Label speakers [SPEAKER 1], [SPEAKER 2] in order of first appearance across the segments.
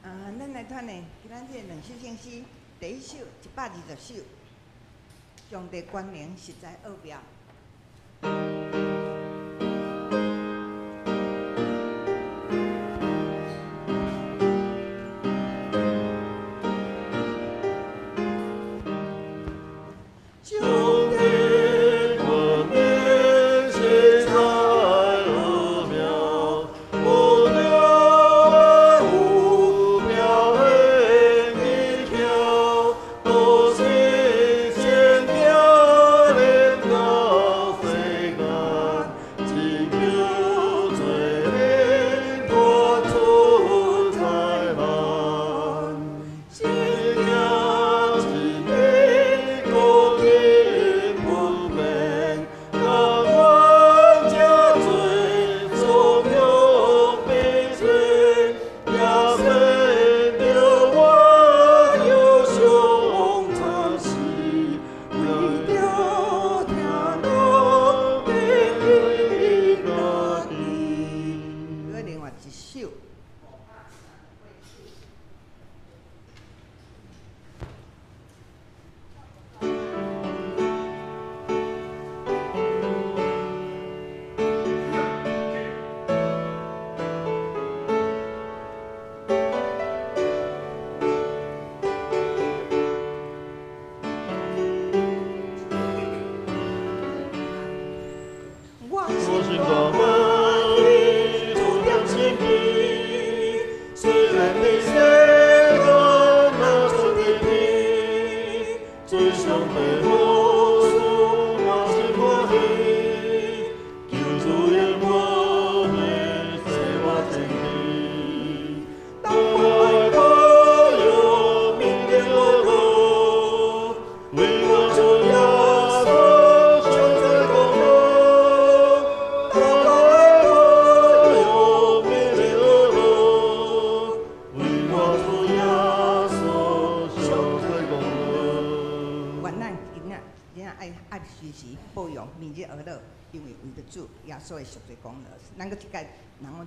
[SPEAKER 1] 啊，咱來看呢，今仔這兩首聖詩，第一首120首，上帝權能實在奧妙。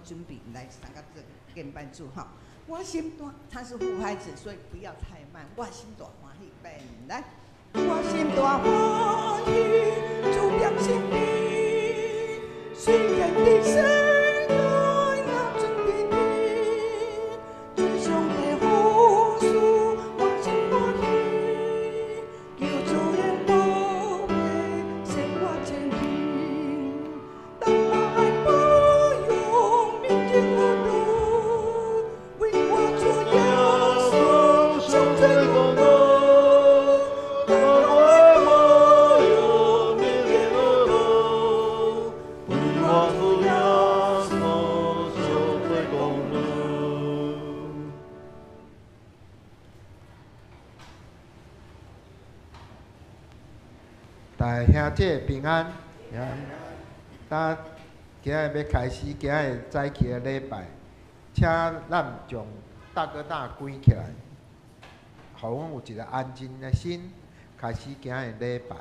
[SPEAKER 1] 準備來三個字敬拜主哈，我心大，它是副拍子，所以不要太慢。我心大歡喜，來，我心大歡喜，主踮身邊，雖然佇世界若陣滴滴，做上帝好事，我心歡喜，求主恩保護，生我前行，當我愛保養。為我主耶穌贖罪功勞，當我愛保養明日樂樂，為我主耶穌贖罪功勞。
[SPEAKER 2] 大家兄姐平安，咱今日欲開始今日早起的禮拜，請咱將大哥大關起來，予阮有一個安靜的心，開始今日禮拜。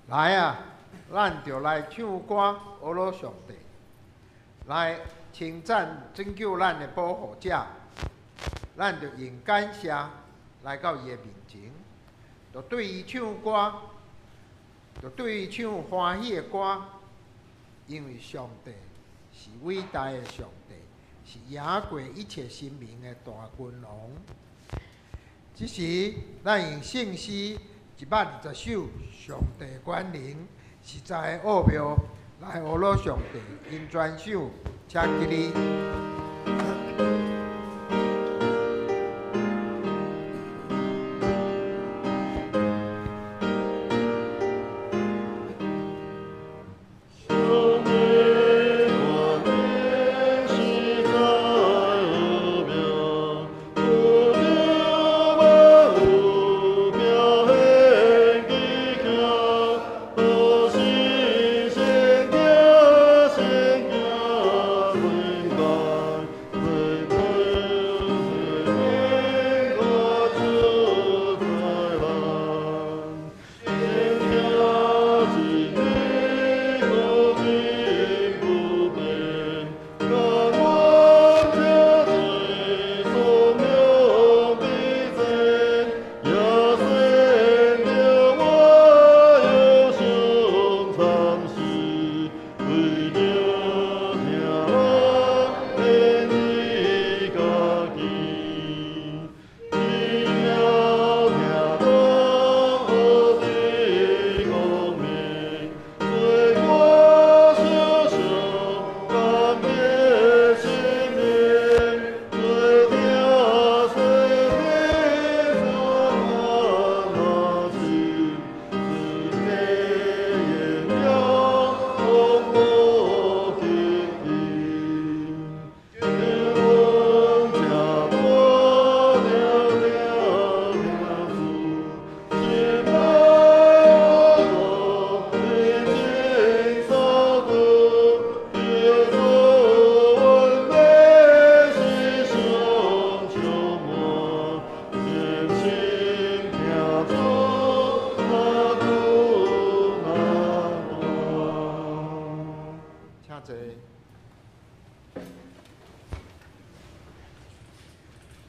[SPEAKER 2] 來啊，咱就來唱歌，呵咾上帝，來稱讚拯救咱的保護者。咱就用感謝來到伊的面前，就對伊唱歌，就對伊唱歡喜的歌，因為上帝是偉大的上帝，是贏過一切神明的大君王。這時，咱用聖詩120首，上帝權能實在的奧妙來呵咾上帝，因全首，請起立。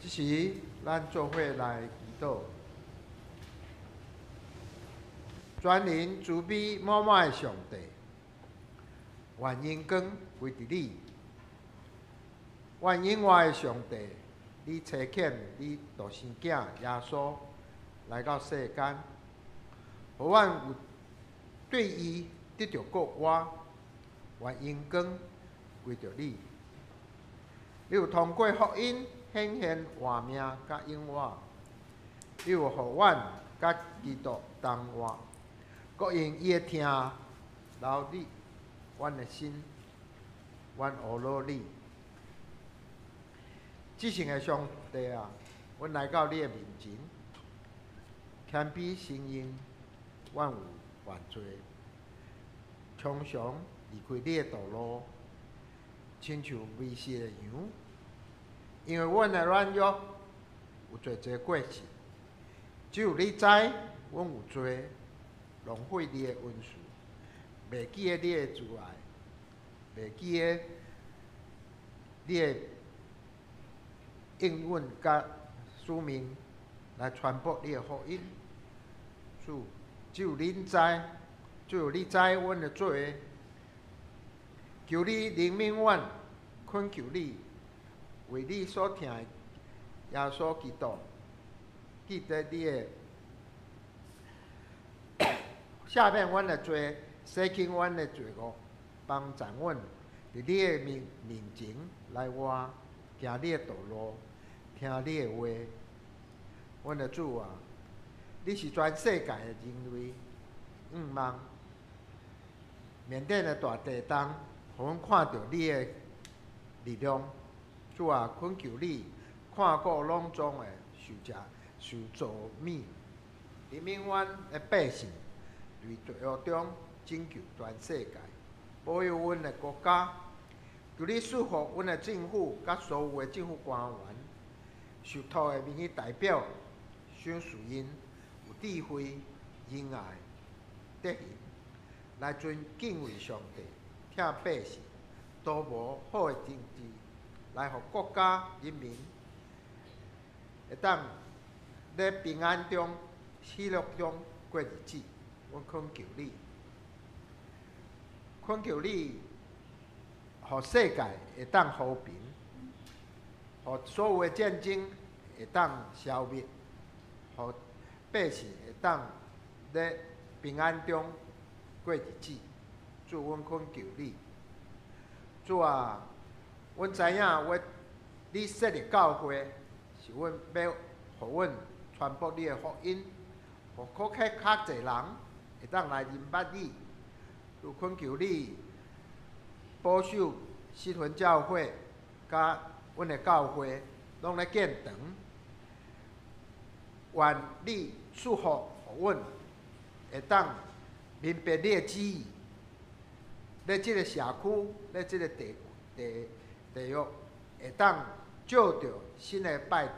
[SPEAKER 2] 這時，咱做伙來祈禱。全能慈悲滿滿的上帝，願榮光歸佇你。願永活的上帝，你差遣你獨生囝耶穌來到世間，予阮有對伊得著復活。願榮光歸著你。你有通過福音顯現活命佮永活，你有予阮佮基督同活，閣用伊的疼流入阮的心，阮呵咾你。至聖的上帝啊，阮來到你的面前，謙卑承認阮有犯罪，常常離開你的道路，親像迷失的羊。因為阮的軟弱有濟濟過失，只有你知阮有罪，浪費你的恩賜，袂記得你的慈愛，袂記得你的應允佮使命來傳播你的福音。主，只有恁知，只有你知阮的罪。求你憐憫阮，懇求你為你所疼的耶穌基督，記得你的赦免阮的罪，洗清阮的罪惡，幫助阮佇你的面前來活，行你的道路，聽你的話。阮的主啊，你是全世界的人類願望。緬甸的大地動，予阮看著你的力量。主啊，懇求你看顧攏總的受者受造物，憐憫阮的百姓，佇罪惡中拯救全世界，保佑阮的國家。求你賜福阮的政府，佮所有的政府官員，受託的民意代表，賞賜𪜶有智慧、仁愛、德行。來尊敬畏上帝，疼百姓，圖謀好的政治，來予國家人民會當咧平安中、喜樂中過日子。阮懇求你，懇求你，予世界會當和平，予所有的戰爭會當消滅，予百姓會當咧平安中過日子。主，阮懇求你，主啊，阮知影，我你設立教會是阮欲予阮傳播你的福音，予閣較較濟人會當來認捌你。就懇求你保守西屯教會，佮阮的教會攏咧建堂。願你賜福予阮，會當明白你的旨意，咧這个社區，咧這个地地地域，會當藉著新的拜堂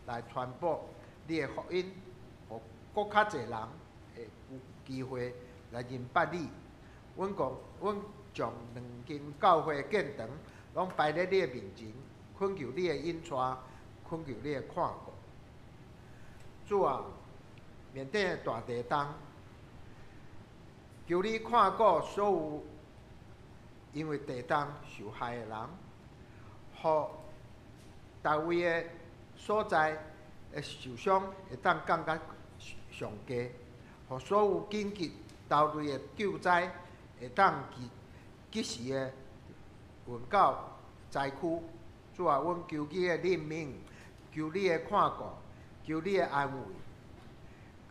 [SPEAKER 2] 來傳播你的福音，予閣較濟人會有機會來認捌你。阮講，阮將兩間教會的建堂攏擺佇你的面前，懇求你的引帶，懇求你的看顧。主啊，緬甸的大地動，求你看顧所有因為地動受害的人，予逐位的所在的受傷會當降甲上低，予所有緊急投入的救災會當及及時的運到災區。主啊，阮求你的憐憫，求你的看顧，求你的安慰，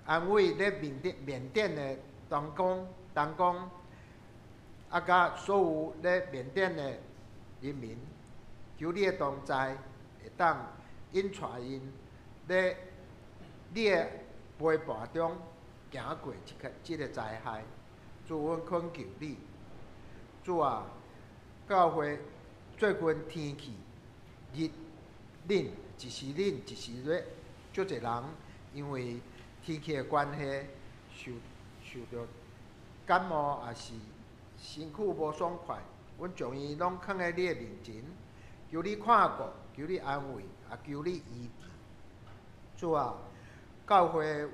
[SPEAKER 2] 安慰咧緬甸緬甸的同工、同工，啊，佮所有咧緬甸的人民，求你的同在，會當引帶𪜶咧你的陪伴中行過這个災害。主，阮懇求你，主啊，教會最近天氣熱冷，一時冷一時熱，足濟人因為天氣的關係受著感冒，抑是身軀無爽快。阮將𪜶攏囥佇你的面前，求你看顧，求你安慰，也求你醫治。主啊，教會有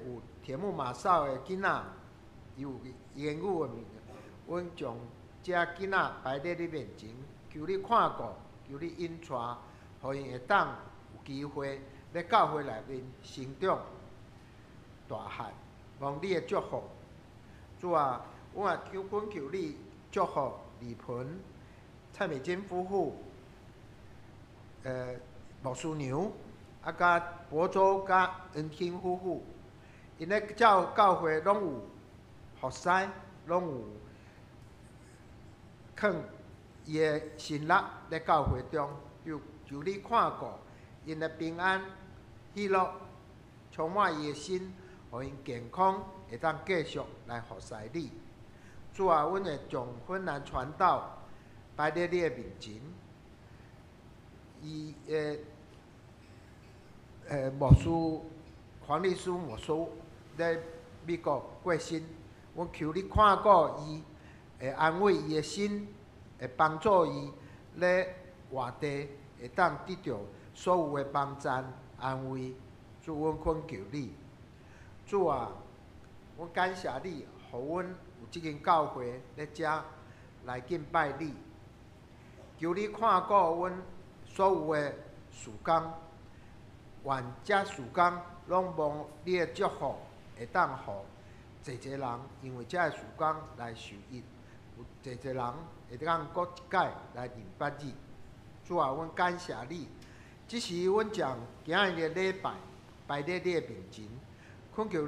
[SPEAKER 2] 鐵木馬少的囡仔，伊有言語的物件，阮將這囡仔擺佇你面前，求你看顧，求你引帶，予𪜶會當有機會佇教會內面成長大漢，蒙你的祝福。主啊，阮也求懇求你祝福李鵬、蔡美金夫婦、牧師娘，啊，佮佗州佮恩馨夫婦，𪜶咧教教會攏有服侍，攏有囥伊的心力咧教會中，就求你看顧𪜶的平安、喜樂，充滿伊的心，予𪜶健康，會當繼續來服侍你。主啊，阮會將芬蘭傳道擺佇你的面前，伊的牧師黃律師牧師咧美國過身，阮求你看顧伊，會安慰伊的心，會幫助伊咧活地會當得著所有的幫贊安慰。主，阮懇求你，主啊，阮感謝你，予阮有這間教會咧遮來敬拜你。求你看顧阮所有的事工，願這事工攏蒙你的祝福，會當予濟濟人因為這个事工來受益，有濟濟人會當閣一擺來認捌你。主啊，阮感謝你。這時，阮將今日的禮拜擺佇你的面前，懇求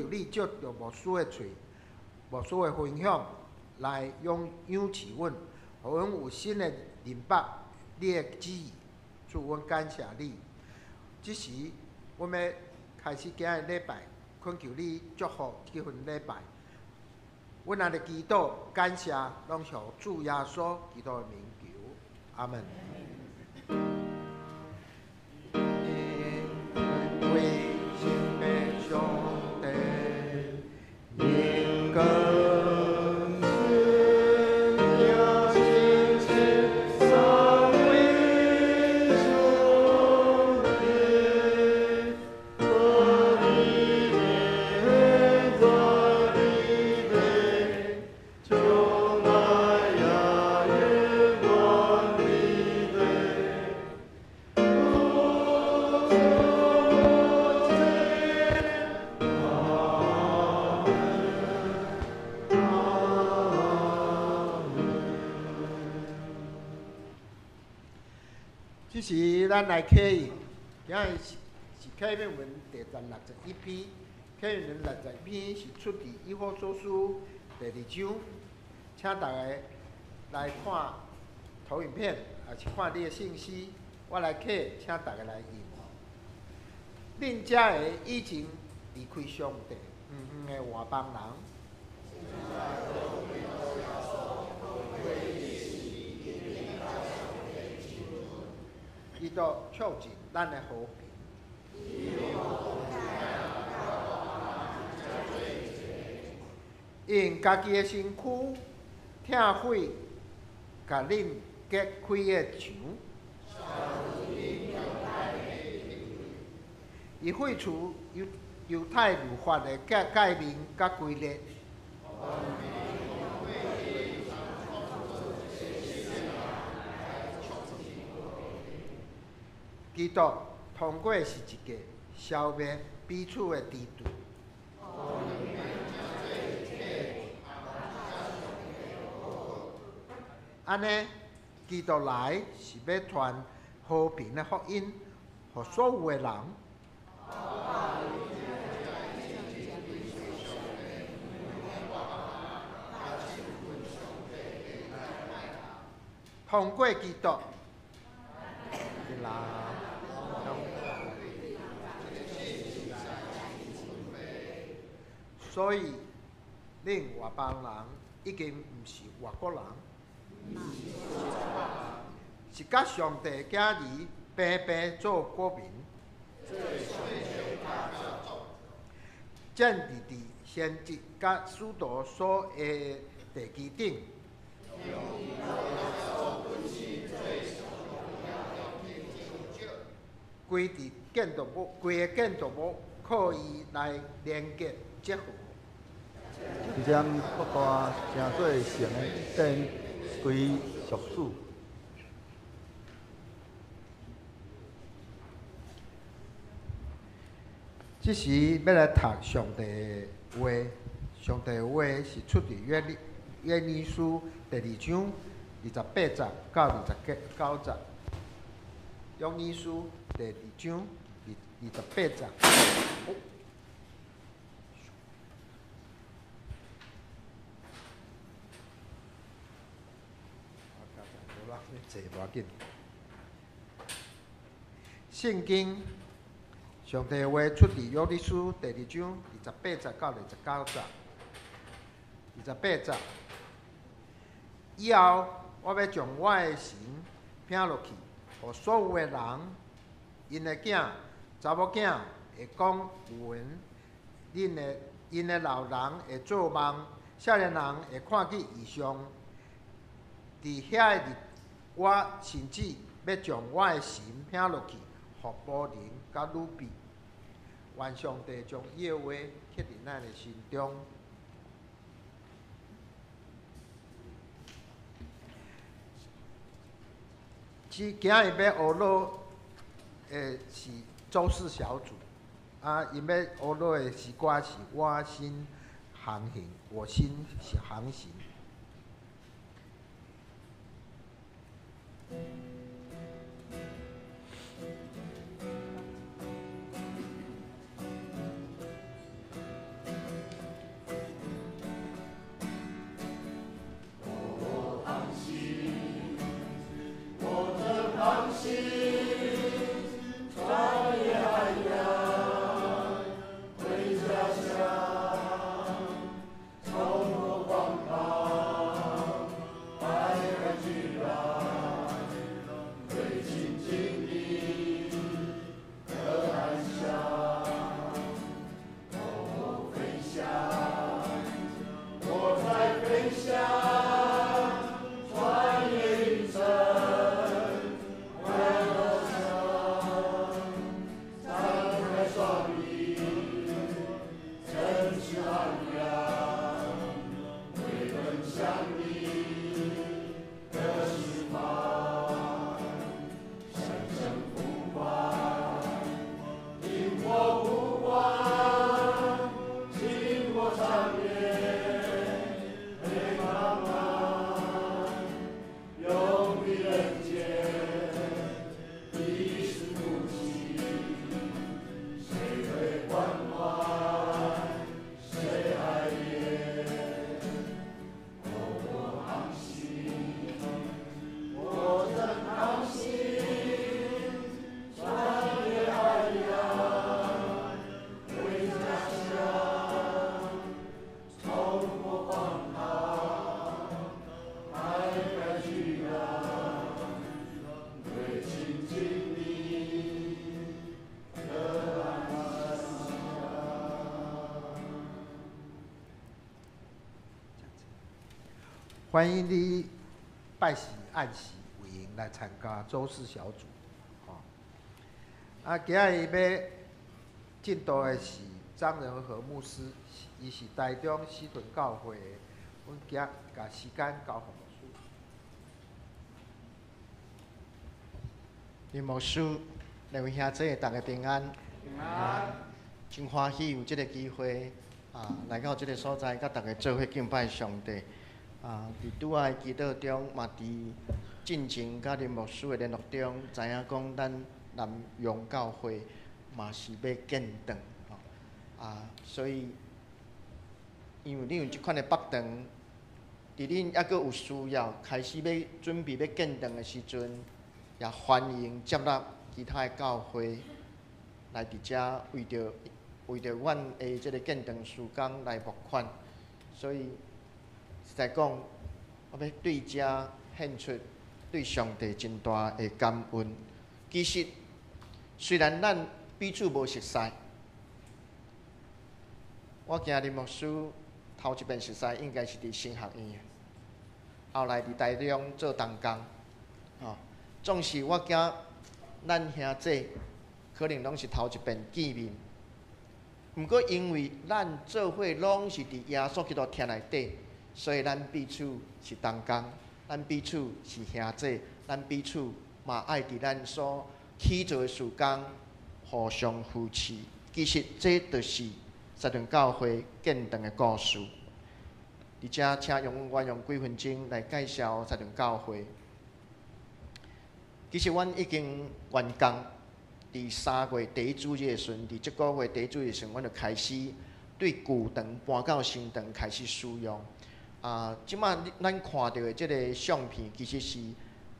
[SPEAKER 2] 你藉著牧師的喙、牧師的分享來養養賜阮，予阮有新的認捌你的旨意。主，阮感謝你。這時，阮欲開始今日禮拜，懇求你祝福這份禮拜。阮若咧祈禱感謝，攏奉主耶穌基督的名求，阿門。因為心的上帝，因個。這時咱來啟應，今日是啟命文第61篇，啟命文六十一篇是出佇以弗所書第二章，請大家來看投影片，抑是看你的信息，我來啟，請大家來應。恁遮个已經離開上帝，遠遠的外邦人。伊都促進咱的和平。用家己的身軀拆毀共恁隔開的牆。伊廢除猶太律法的誡命佮規例。基督通過十字架消滅彼此的敵對。按呢，基督來是欲傳和平的福音，予所有的人。通過基督，所以，恁外邦人已經毋是外國人，是佮上帝囝兒平平做國民，建立佇先知佮使徒所下的地基頂。規佇建築物，規个建築物靠伊來連結結合。
[SPEAKER 3] 這將不大成做聖的殿歸屬主。
[SPEAKER 2] 這時欲來讀上帝的話，上帝的話是出佇約尼書第二章28節到29節。約尼書第二章28節。坐無要緊。聖經上帝的話出佇約尼書第二章28節到29節。28節以後，我欲將我的神摒落去，予所有的人，𪜶的囝、查某囝會講預言，𪜶的老人會做夢，少年人會看見異象。佇遐个日，我甚至欲將我的神摒落去，予僕人佮女婢。願上帝將伊的話刻佇咱的心中。這今日欲學落的是周四小組，啊，𪜶欲學落的詩歌是《我心航行》，我心是航行。
[SPEAKER 4] 我航行，我的航行，穿越海洋，回家鄉，衝破廣大。
[SPEAKER 2] 歡迎你拜四按時有閒來參加週四小組，吼。啊，今仔日欲證道的是張仁和牧師，伊是台中西屯教會的。阮今共時間交予牧師。
[SPEAKER 5] 林牧師，兩位兄姊，大家平安。
[SPEAKER 4] 平安。
[SPEAKER 5] 真歡喜有這个機會啊，來到這个所在，佮大家做伙敬拜上帝。啊，佇拄仔的祈禱中，嘛佇進前佮林牧師的聯絡中，知影講咱南陽教會嘛是欲建堂，吼。啊，所以因為恁有這款的北堂，佇恁猶閣有需要開始欲準備欲建堂的時陣，也歡迎接納其他的教會來佇遮為著阮的這个建堂事工來募款，所以實在講，我欲對遮獻出對上帝真大的感恩。其實雖然咱彼此無熟似，我驚林牧師頭一遍熟似應該是佇神學院，後來佇台中做同工，吼。總是我驚咱兄姊可能攏是頭一遍見面，毋過因為咱做伙攏是佇耶穌基督疼內底，所以咱彼此是同工，咱彼此是兄姊，咱彼此嘛愛佇咱所去做的事工互相扶持。其實這就是西屯教會建堂的故事。佇遮請容我用幾分鐘來介紹西屯教會。其實阮已經完工，佇3月第一主日的時陣，佇這個月第一主日的時陣，阮就開始對舊堂搬到新堂開始使用。啊，這馬咱看著的這个相片，其實是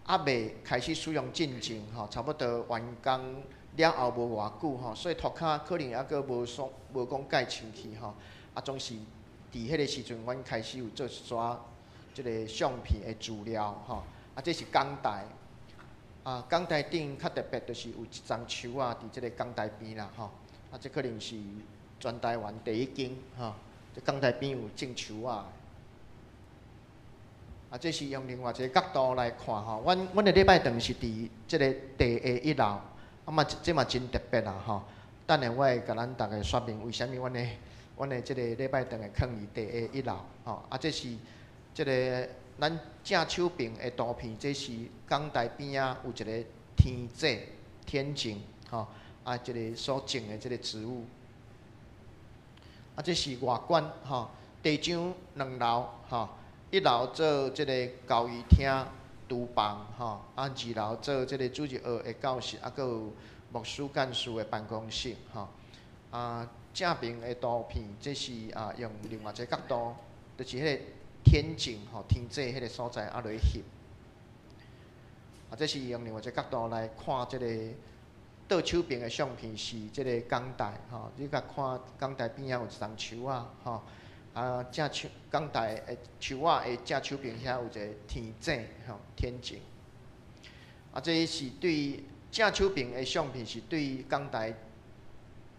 [SPEAKER 5] 猶未開始使用進前吼，差不多完工了後無偌久吼，所以塗跤可能猶閣無說無講蓋清氣吼。啊，總是佇彼个時陣，阮開始有做一撮這个相片的資料吼。啊，這是講台。啊，講台頂較特別，就是有一叢樹仔佇這个講台邊啦，吼。啊，這可能是全台灣第一間吼，這講台邊有種樹仔。啊，這是用另外一个角度來看吼。阮的禮拜堂是佇這个地下一樓，啊嘛，這嘛真特別啦吼。等下我會共咱逐家說明為啥物阮的這个禮拜堂會囥佇地下一樓吼。啊，這是這个咱正手爿的圖片，這是講台邊仔有一个天井，天井吼，啊，這个所種的這个植物。啊，這是外觀吼，地上兩樓吼，一樓做這个交誼廳、廚房吼，啊，二樓做這个主日學的教室，啊，閣有牧師幹事的辦公室吼。啊，正爿的圖片，這是啊用另外一个角度，就是彼个天井吼，天井彼个所在啊落去翕。啊，這是用另外一个角度來看這个倒手爿的相片，是這个講台吼，你共看講台邊仔有一叢樹仔吼，啊，正手講台的樹仔的正手爿遐有一个天井吼，天井。啊，這是對正手爿的相片，是對講台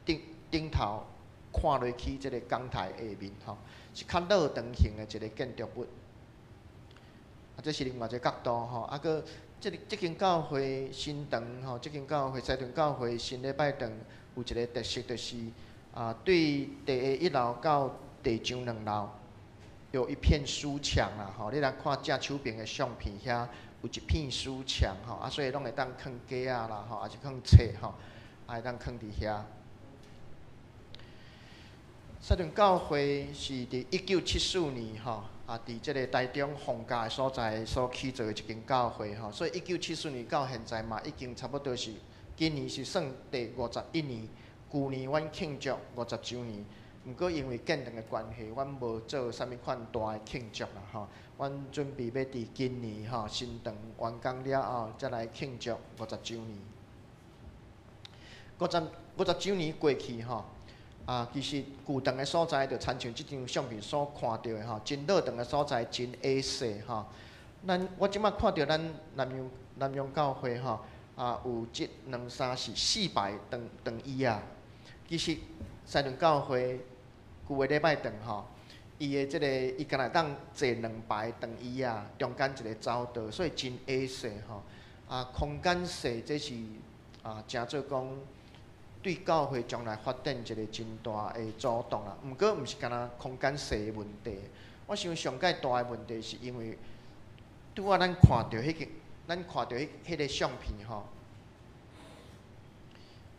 [SPEAKER 5] 頂頂頭看落去，這个講台下面吼，是較落長型的一个建築物。啊，這是另外一个角度吼，啊，閣這个這間教會新堂吼，這間教會西屯教會新禮拜堂有一个特色，就是啊，對地下一樓到地上兩樓有一片書牆啦吼。你來看正手爿的相片，遐有一片書牆吼，啊，所以攏會當囥架仔啦吼，抑是囥冊吼，啊，會當囥佇遐。西屯教會是佇1974年吼，啊，佇這个台中逢甲的所在所起造的一間教會吼，所以1974年到現在嘛，已經差不多是今年是算第51年。舊年阮慶祝50週年，毋過因為建堂的關係，阮無做啥物款大的慶祝啦吼。阮準備欲佇今年吼新堂完工了後，才來慶祝五十週年。五十週年過去吼。啊，其實舊堂的所在，就親像這張相片所看著的吼，真落堂的所在，真矮細吼。咱我這擺看著咱南陽教會吼，啊，有這兩三四四排長長椅仔。其實西屯教會舊的禮拜堂吼，伊的這个，伊敢若當坐兩排長椅仔，中間一个走道，所以真狹細吼。啊，空間細，這是啊，誠做講對教會將來發展一个真大的阻擋啦。毋過，毋是干焦空間細的問題，我想上蓋大的問題是因為拄仔咱看著彼個，咱看著彼個相片吼，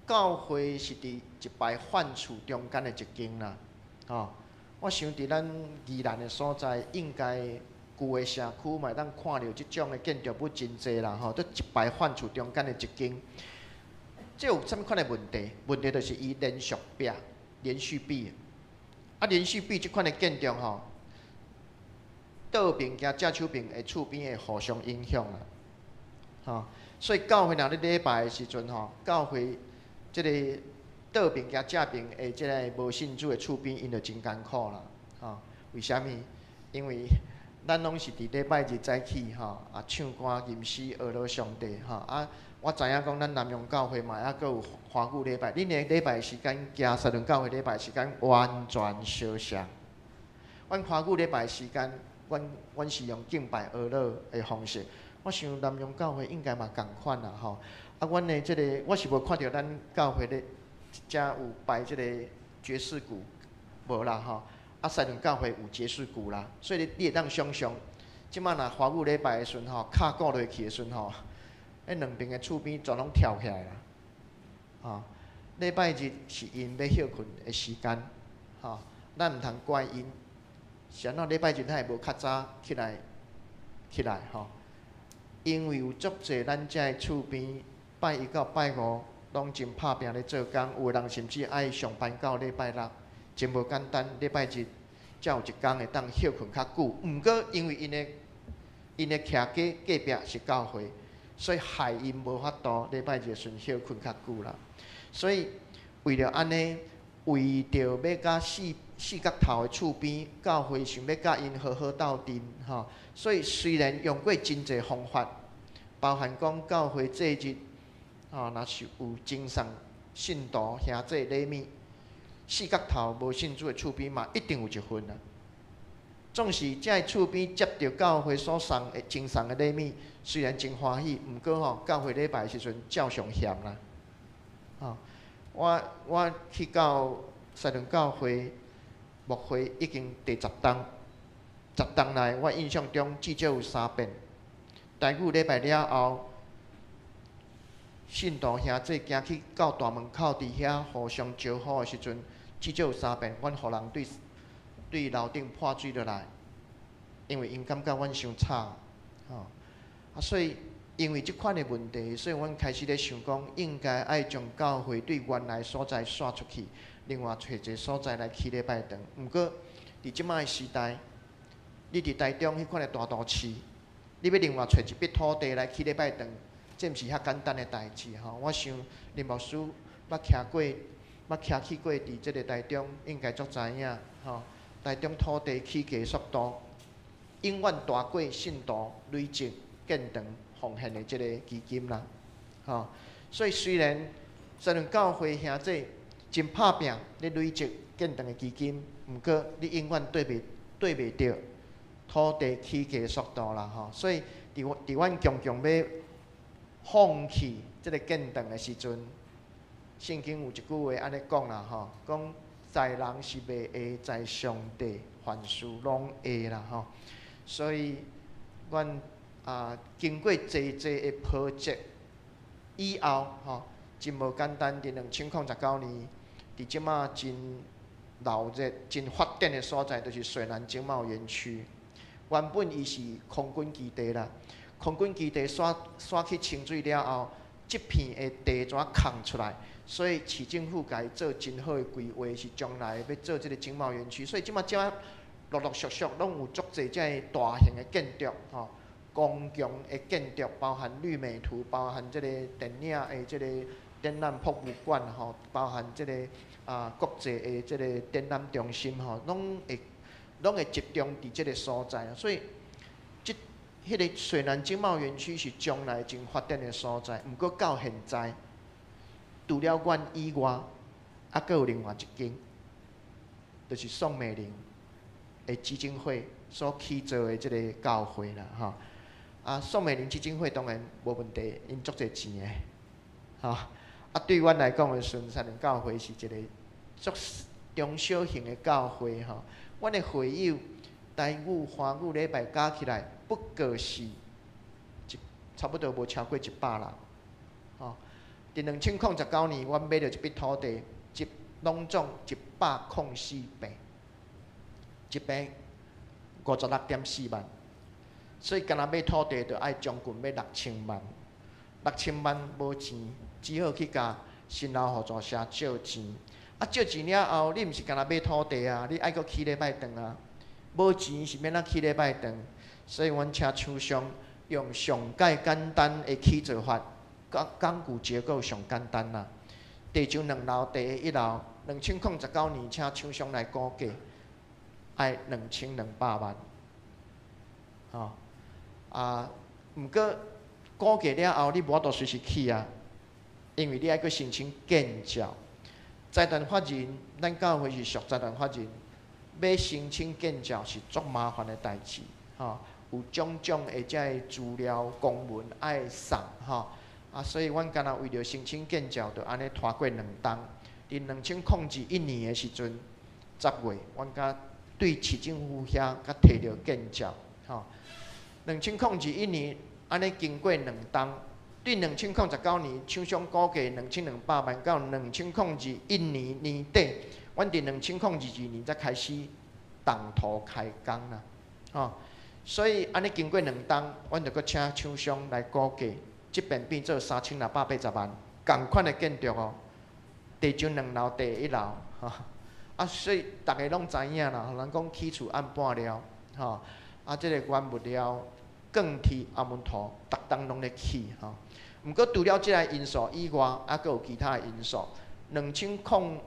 [SPEAKER 5] 教會是佇一排飯厝中間的一間啦，吼。我想佇咱宜蘭的所在，應該舊的社區嘛會當看著這種的建築物真濟啦，吼，佇一排飯厝中間的一間。這有啥物款的問題？問題就是伊連續壁、連續壁。啊，連續壁這款的建築吼，倒爿佮正手爿的厝邊會互相影響啦，吼。所以教會若咧禮拜的時陣吼，教會這個倒爿佮正爿的這个無信主的厝邊，𪜶就真艱苦啦，吼。為啥物？因為咱攏是佇禮拜日早起吼，啊唱歌、吟詩、呵咾上帝吼。啊，我知影講咱南洋教會嘛，猶閣有華語禮拜，恁的禮拜時間，佮西頓教會禮拜時間完全相像。阮華語禮拜時間，阮是用敬拜呵咾的方式。我想南洋教會應該嘛仝款啦，吼。啊，阮的這个，我是無看著咱教會咧，遮有擺這个爵士鼓，無啦吼。啊，西頓教會有爵士鼓啦，所以你會當想象，這擺若華語禮拜的時陣吼，敲鼓落去的時陣吼，彼兩爿的厝邊全攏跳起來啦。吼，禮拜日是𪜶欲歇睏的時間，吼，咱毋通怪𪜶，是按怎禮拜日才會無較早起來起來吼？因為有足濟咱遮的厝邊拜一到拜五攏真拍拚咧做工，有的人甚至愛上班到禮拜六，真無簡單。禮拜日才有一工會當歇睏較久。毋過因為𪜶的徛家隔壁是教會，所以害𪜶無法度禮拜日的時陣歇睏較久啦。所以為著按呢，為著欲佮四角頭的厝邊教會想欲佮𪜶好好鬥陣吼，所以雖然用過真濟方法，包含講教會祭日吼，若是有贈送信徒兄弟禮物，四角頭無信主的厝邊嘛一定有一份啊。總是這个厝邊接著教會所送的贈送的禮物，雖然真歡喜，毋過吼教會禮拜的時陣照常嫌啦。吼，我去到西頓教會牧會已經第十冬，十冬內我印象中至少有三遍。台語禮拜了後，信徒兄弟行去到大門口佇遐互相招呼的時陣，至少有三遍，阮予人對樓頂潑水落來，因為𪜶感覺阮傷吵，吼。啊，所以因為這款的問題，所以阮開始咧想講，應該愛將教會對原來所在徙出去，另外揣一个所在來起禮拜堂。毋過，佇這擺的時代，你佇台中彼款的大都市，你欲另外揣一筆土地來起禮拜堂，這毋是遐簡單的代誌吼。我想林牧師捌徛過，捌徛去過佇這个台中，應該足知影吼。台中土地起價速度，永遠大過信徒累積建堂奉獻的這个基金啦，吼。所以雖然雖然教會兄弟真拍拚咧累積建堂的基金，毋過你永遠對袂著土地起價速度啦，吼。所以佇阮強強欲放棄這个建堂的時陣，聖經有一句話按呢講啦，吼，講在人是袂會，在上帝凡事攏會啦，吼。所以，阮啊經過濟濟的波折以後，吼，真無簡單。佇2019年，佇這馬真鬧熱、真發展的所在，就是水湳經貿園區。原本伊是空軍基地啦，空軍基地煞煞去清水了後，這片的地怎空出來？所以市政府共伊做真好的規劃，是將來欲做這个經貿園區。所以這馬遮陸陸續續攏有足濟這个大型的建築，吼，公共的建築，包含綠美圖，包含這个電影的這个展覽博物館，吼，包含這个啊國際的這个展覽中心，吼，攏會集中佇這个所在。所以，這彼个水湳經貿園區是將來真發展的所在。毋過到現在，除了阮以外，猶閣有另外一間，就是宋美齡的基金會所起造的這个教會啦，吼。啊，宋美齡基金會當然無問題，𪜶足濟錢的，吼。啊，對阮來講的時陣，西屯教會是一個足中小型的教會，吼。阮的會友台語、華語禮拜加起來，不過是一差不多無超過100人，吼。佇2019年，阮買著一筆土地，一攏總104坪，一坪56.4萬。所以，干焦買土地，就愛將近欲六千萬，六千萬無錢，只好去共新老合作社借錢。啊，借錢了後，你毋是干焦買土地啊，你愛閣起禮拜堂啊。無錢是欲按怎起禮拜堂？所以，阮請廠商用上蓋簡單的起造法，鋼鋼骨結構上簡單啦。地上兩樓，地下一樓，2019年請廠商來估價，愛2200萬，吼。啊，毋過估價了後，你無法度隨時起啊，因為你愛閣申請建照。財團法人，咱教會是屬財團法人，欲申請建照是足麻煩的代誌，吼，有種種的這个資料公文愛送，吼，啊，所以阮干焦為著申請建照，就按呢拖過兩冬。佇2021年的時陣，10月，阮才對市政府遐才提著建照，吼。2021年，按呢經過兩冬，對2019年廠商估價2200萬到2021年年底，阮佇2022年才開始動土開工啦，吼。所以按呢經過兩冬，阮就閣請廠商來估價，這邊變做3680萬，仝款的建築哦，地上兩樓，地下一樓，吼。啊，所以逐家攏知影啦，人講起厝按半料，吼，啊，這個原物料、鋼鐵、紅毛土，逐冬攏咧起，吼。毋過除了這个因素以外，猶閣有其他的因素。兩千空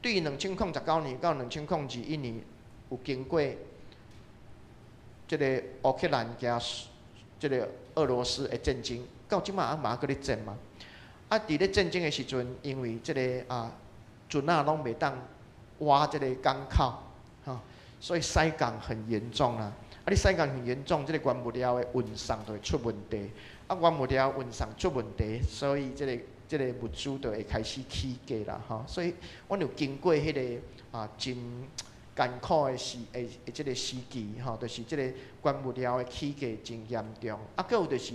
[SPEAKER 5] 對2019年到2021年，有經過這个烏克蘭佮這个俄羅斯的戰爭，到這馬猶嘛閣咧戰嘛。啊，佇咧戰爭的時陣，因為這个啊船仔攏袂當倚這个港口，吼，所以塞港很嚴重啦。啊，你塞港很嚴重，這个原物料的運送就會出問題。啊，原物料運送出問題，所以這个物資就會開始起價啦，吼。所以，阮有經過彼个啊真艱苦的時的的這个時期，吼，就是這個原物料的起價真嚴重。啊，閣有就是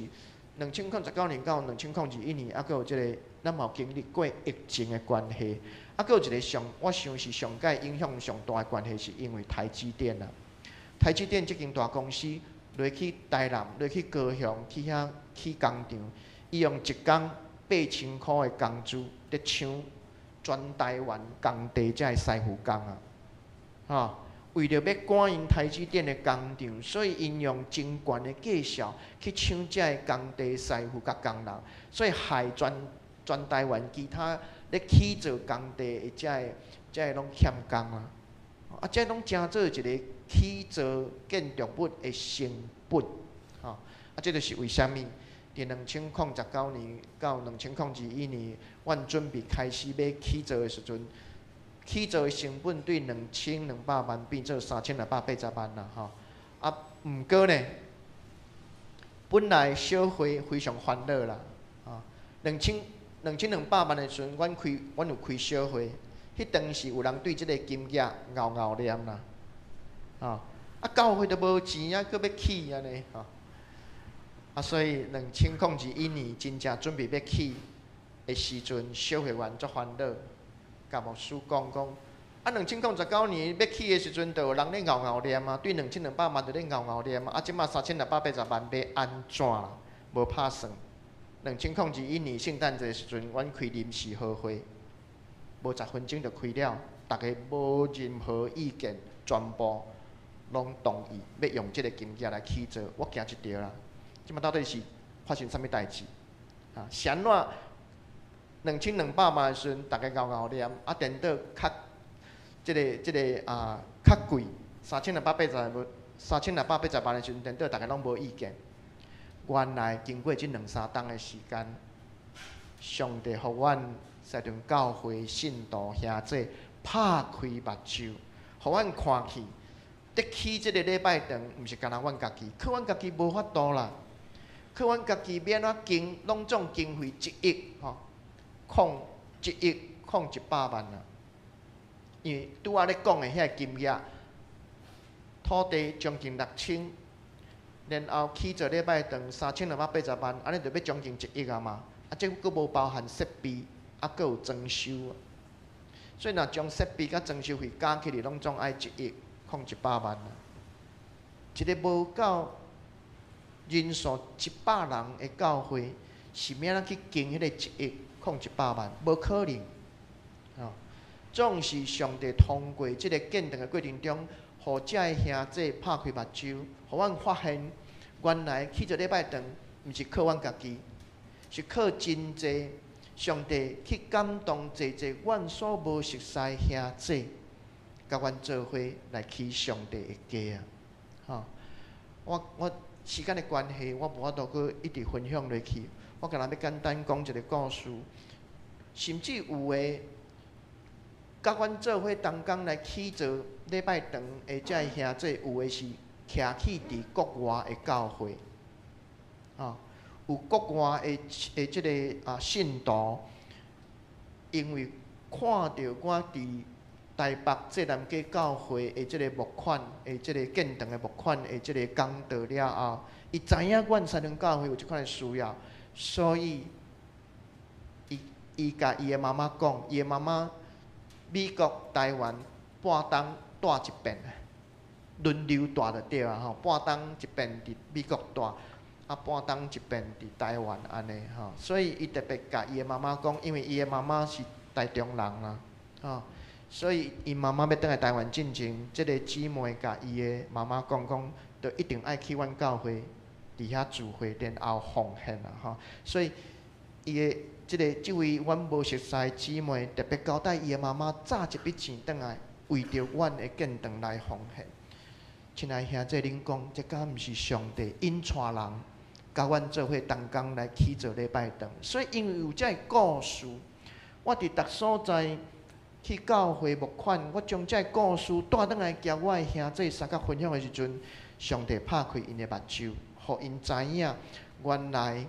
[SPEAKER 5] 2019年到2021年，啊，閣有這个咱嘛有經歷過疫情的關係。啊，閣有一个上，我想是上蓋影響上大的關係，是因為台積電啊。台積電這間大公司落去台南、落去高雄、去遐起工廠，伊用一工8000箍的工資，佇搶全台灣工地遮的師傅工啊！吼，為著欲趕𪜶台積電的工廠，所以𪜶用真懸的價數去搶遮的工地師傅佮工人，所以害全全台灣其他咧起造工地的遮的遮的攏欠工啊！啊，這攏成做一个起造建築物的成本，吼！啊，這就是為啥物佇2019年到2021年，阮準備開始欲起造的時陣，起造的成本對2200萬變做3680萬啦，吼！啊，毋過呢，本來小會非常煩惱啦，啊，2200萬的時陣，阮有開小會，彼當時有人對這个金額𠢕𠢕念啦，啊，啊，教會都無錢啊，閣欲起按呢，吼，啊，所以2021年真正準備欲起的時陣，小會員足煩惱，共牧師講講，啊，2019年欲起的時陣，就有人咧𠢕𠢕念啊，對2200萬就咧𠢕𠢕念啊，啊，這馬3680萬欲按怎啦？無拍算。2021年聖誕節時陣，阮開臨時好會，無10分鐘就開了，逐家無任何意見，全部攏同意欲用這个金額來起造，我驚一趒啦。這馬到底是發生啥物代誌？啊，是按怎2200萬的時陣，逐家𠢕𠢕念，啊，顛倒較這个這个啊較貴，3680無3680萬的時陣，顛倒逐家攏無意見。原來經過這兩三冬的時間，上帝予阮西屯教會信徒兄弟拍開目睭，予阮看去，得起這个禮拜堂，毋是干焦阮家己，靠阮家己無法度啦。靠阮家己欲按怎經，攏總經費一億吼，空1億空100萬啊！因為拄仔咧講的遐個金額，土地將近6000，然後起做禮拜堂3280萬，按呢就欲將近一億啊嘛！啊，這閣無包含設備，啊，閣有裝修。所以若將設備佮裝修費加起來，攏總愛1億空100萬啊！一个無夠人數100人的教會，是欲按怎去經彼个1億空100萬？無可能！吼，總是上帝通過這个建堂的過程中，予遮的兄弟拍開目睭，予阮發現原來起做禮拜堂，毋是靠阮家己，是靠真濟上帝去感動濟濟阮所無熟似的兄弟，共阮做伙來起上帝的家啊！吼，我時間的關係，我無法度閣一直分享落去。我干焦欲簡單講一个故事，甚至有的，佮阮做伙同工來起做禮拜堂的遮的兄弟，有的是徛起佇國外的教會，吼。有國外的的這个信徒，因為看著我佇台北濟南街教會的這个募款的這个建堂的募款的這个講道了後，伊知影阮三重教會有這款的需要，所以伊伊共伊的媽媽講，伊的媽媽美國、台灣半冬蹛一遍，輪流蹛就對啊吼，半冬一遍佇美國蹛。啊，半冬一遍佇台灣按呢吼，所以伊特別共伊的媽媽講，因為伊的媽媽是台中人啦，吼，所以𪜶媽媽欲轉來台灣進前，這个姊妹共伊的媽媽講講，就一定愛去阮教會佇遐聚會，然後奉獻啦吼。所以伊的這个這位阮無熟似的姊妹特別交代伊的媽媽，紮一筆錢轉來，為著阮的建堂來奉獻。親愛兄弟，恁講，這敢毋是上帝引帶人？共阮做伙同工來起做禮拜堂，所以因為有這个故事，我佇逐所在去教會募款，我將這个故事帶轉來共我的兄弟相佮分享的時陣，上帝拍開𪜶的目睭，予𪜶知影原來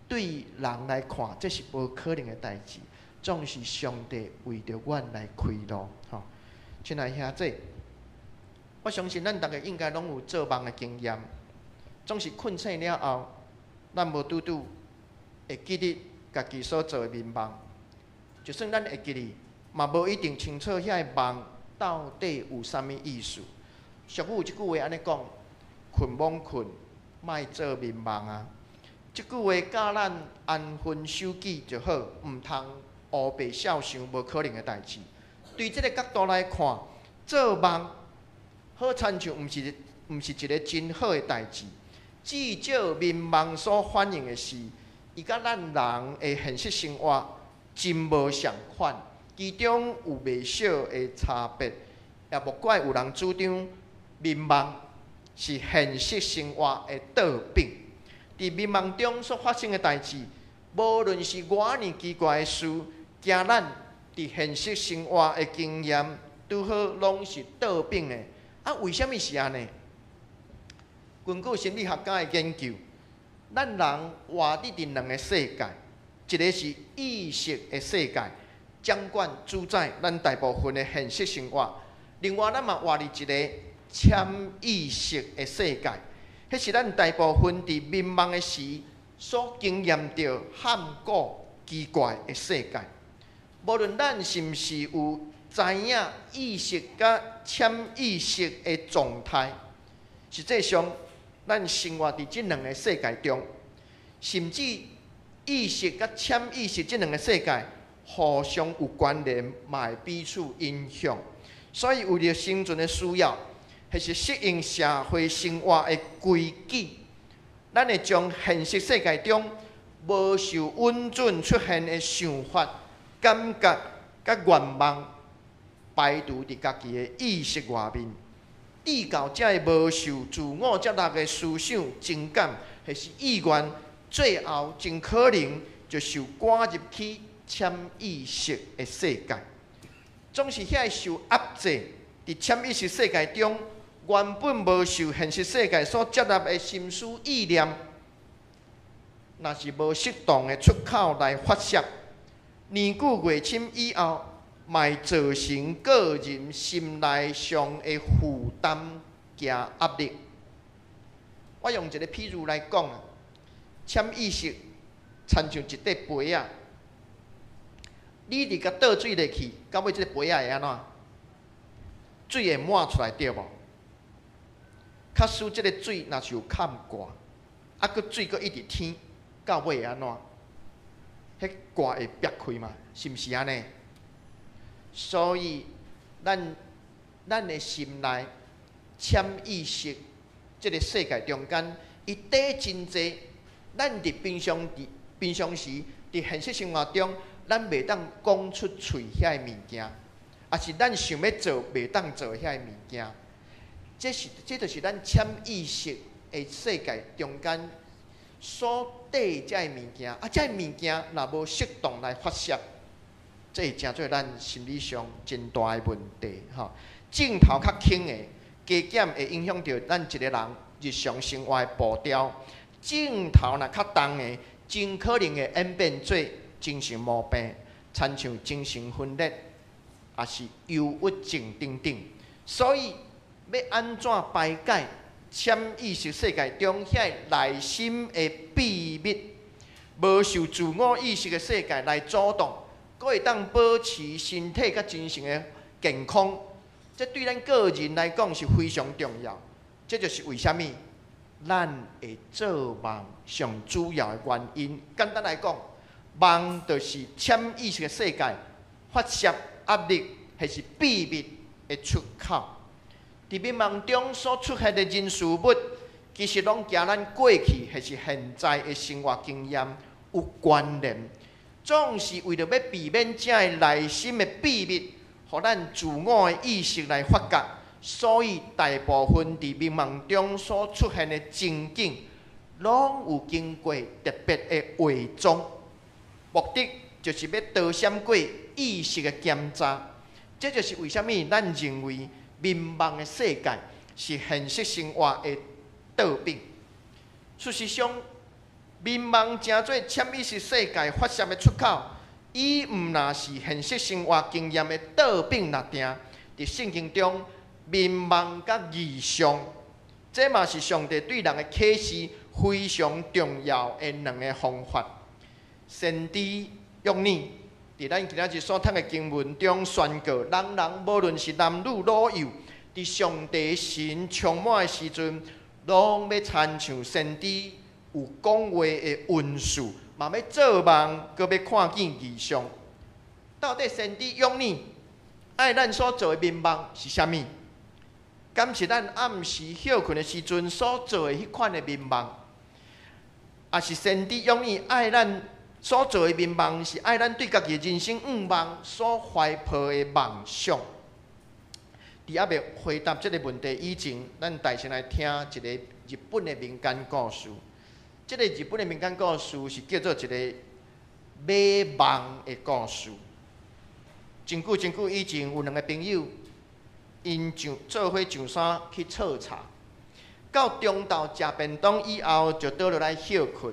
[SPEAKER 5] 對人來看這是無可能的代誌，總是上帝為著阮來開路。吼，親愛兄弟，我相信咱逐个應該攏有做夢的經驗，總是睏醒了後，咱無拄拄會記得家己所做的眠夢，就算咱會記得，嘛無一定清楚遐个夢到底有啥物意思。俗語有一句話按呢講：睏罔睏，莫做眠夢啊！這句話教咱安分守己就好，毋通烏白痟想無可能的代誌。對這个角度來看，做夢好親像毋是一个真好的代誌。至少眠夢所反映的是，伊佮咱人的現實生活真無仝款，其中有袂少的差別，也莫怪有人主張眠夢是現實生活的倒反。佇眠夢中所發生的代誌，無論是偌爾奇怪的事，經咱佇現實生活的經驗，拄好攏是倒反的。啊，為啥物是按呢？根據心理學家的研究，咱人活佇兩个世界，一个是意識的世界，掌管主宰咱大部分的現實生活；另外，咱嘛活佇一个潛意識的世界，彼是咱大部分佇眠夢的時所經驗著罕古奇怪的世界。無論咱是毋是有知影意識佮潛意識的狀態，實際上，咱生活佇這兩个世界中，甚至意識佮潛意識這兩个世界互相有關聯，嘛會彼此影響。所以，為著生存的需要，或是適應社會生活的規矩，咱會將現實世界中無受允准出現的想法、感覺佮願望排除佇家己的意識外面。至到這个無受自我接納的思想、情感或是意願，最後真可能就受趕入去潛意識的世界。總是遐个受壓制，佇潛意識世界中，原本無受現實世界所接納的心思意念，若是無適當的出口來發洩，年久月深以後，嘛會造成個人心內上的負擔加壓力。我用一個譬如來講啊，潛意識親像一塊杯仔，你佇共倒水落去，到尾這個杯仔會按怎？水會滿出來對無？假使這個水若是有崁蓋，啊，閣水閣一直添，到尾會按怎？彼蓋會煏開嘛？是毋是按呢？所以，咱的心內潛意識，這個世界中間，伊底真濟。咱佇平常佇平常時，佇現實生活中，咱袂當講出喙遐个物件，抑是咱想欲做袂當做遐个物件。這就是咱潛意識的世界中間所底這个物件。啊，這个物件若無適當來發洩，這會成做咱心理上真大的問題吼。症頭較輕的，加減會影響著咱一個人日常生活的步調。症頭若較重的，真可能會演變做精神毛病，親像精神分裂，抑是憂鬱症等等。所以，欲按怎排解潛意識世界中遐內心的秘密，無受自我意識的世界來阻擋，閣會當保持身體佮精神的健康，這對咱個人來講是非常重要。這就是為啥物咱會做夢上主要的原因。簡單來講，夢就是潛意識的世界發洩壓力或是秘密的出口。佇眠夢中所出現的人事物，其實攏佮咱過去或是現在的生活經驗有關聯。總是為著欲避免這个內心的秘密，予咱自我的意識來發覺，所以大部分佇眠夢中所出現的情景，攏有經過特別的化妝，目的就是欲逃閃過意識的檢查。這就是為啥物咱認為眠夢的世界是現實生活的倒影。事實上，眠夢成做潛意識世界發洩的出口，伊毋若是現實生活經驗的倒影來定。佇聖經中，眠夢佮異象，這嘛是上帝對人的啟示非常重要的兩个方法。先知約尼佇咱今仔日所讀的經文中宣告：人人無論是男女老幼，佇上帝神充滿的時陣，攏欲親像先知有講話的恩賜，嘛欲做夢，閣欲看見異象。到底先知約尼愛咱所做的眠夢是啥物？敢是咱暗時歇睏的時陣所做的彼款的眠夢？抑是先知約尼愛咱所做的眠夢，是愛咱對家己的人生願望所懷抱的夢想？佇猶未回答這个問題以前，咱代先來聽一个日本的民間故事。這个日本的民間故事是叫做一个買夢的故事。真久真久以前，有兩个朋友，𪜶上做伙上山去採柴，到中晝食便當以後，就倒落來歇睏。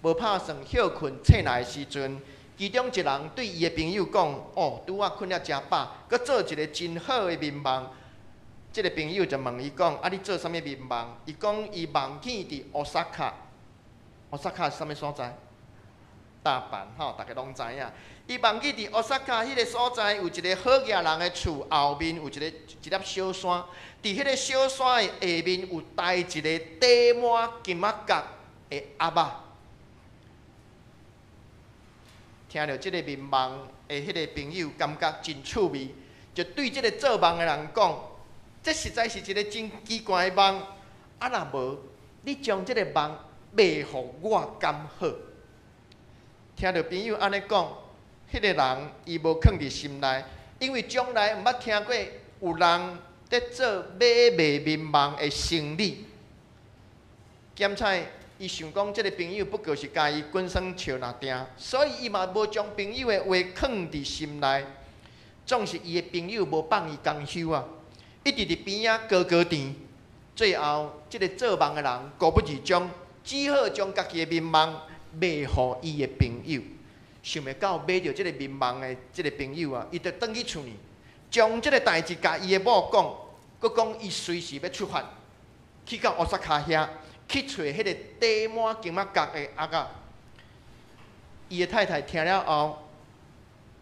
[SPEAKER 5] 無拍算歇睏醒來的時陣，其中一人對伊的朋友講：“哦，拄仔睏了誠飽，閣做一个真好的眠夢。”這个朋友就問伊講：“啊，你做啥物眠夢？”伊講：“伊夢見佇 Osaka，Osaka 是啥物所在？大阪吼，逐家攏知影。伊夢見佇 Osaka 彼个所在有一个好額人的厝後面有一粒小山，佇彼个小山的下面有刣一个缀滿金仔角的鴨仔。聽著這个眠夢的彼个朋友，感覺真趣味，就對這个做夢的人講：這實在是一个真奇怪的夢。啊，若無，你將這个夢賣予我敢好？聽著朋友按呢講，彼个人伊無囥佇心內，因為從來毋捌聽過有人佇做買賣眠夢的生理。兼且伊想講，這个朋友不過是共伊滾耍笑爾定，所以伊嘛無將朋友的話囥佇心內。總是伊的朋友無放伊工休啊，一直佇邊仔高高甜，最後，這个做夢的人孤不而終，只好將家己的眠夢賣予伊的朋友。想袂到買著這个眠夢的這个朋友啊，伊就轉去厝呢，將這个代誌共伊的某講，閣講伊隨時欲出發，去到烏薩卡遐去揣彼个缀滿金仔角的鈇仔。伊的太太聽了後，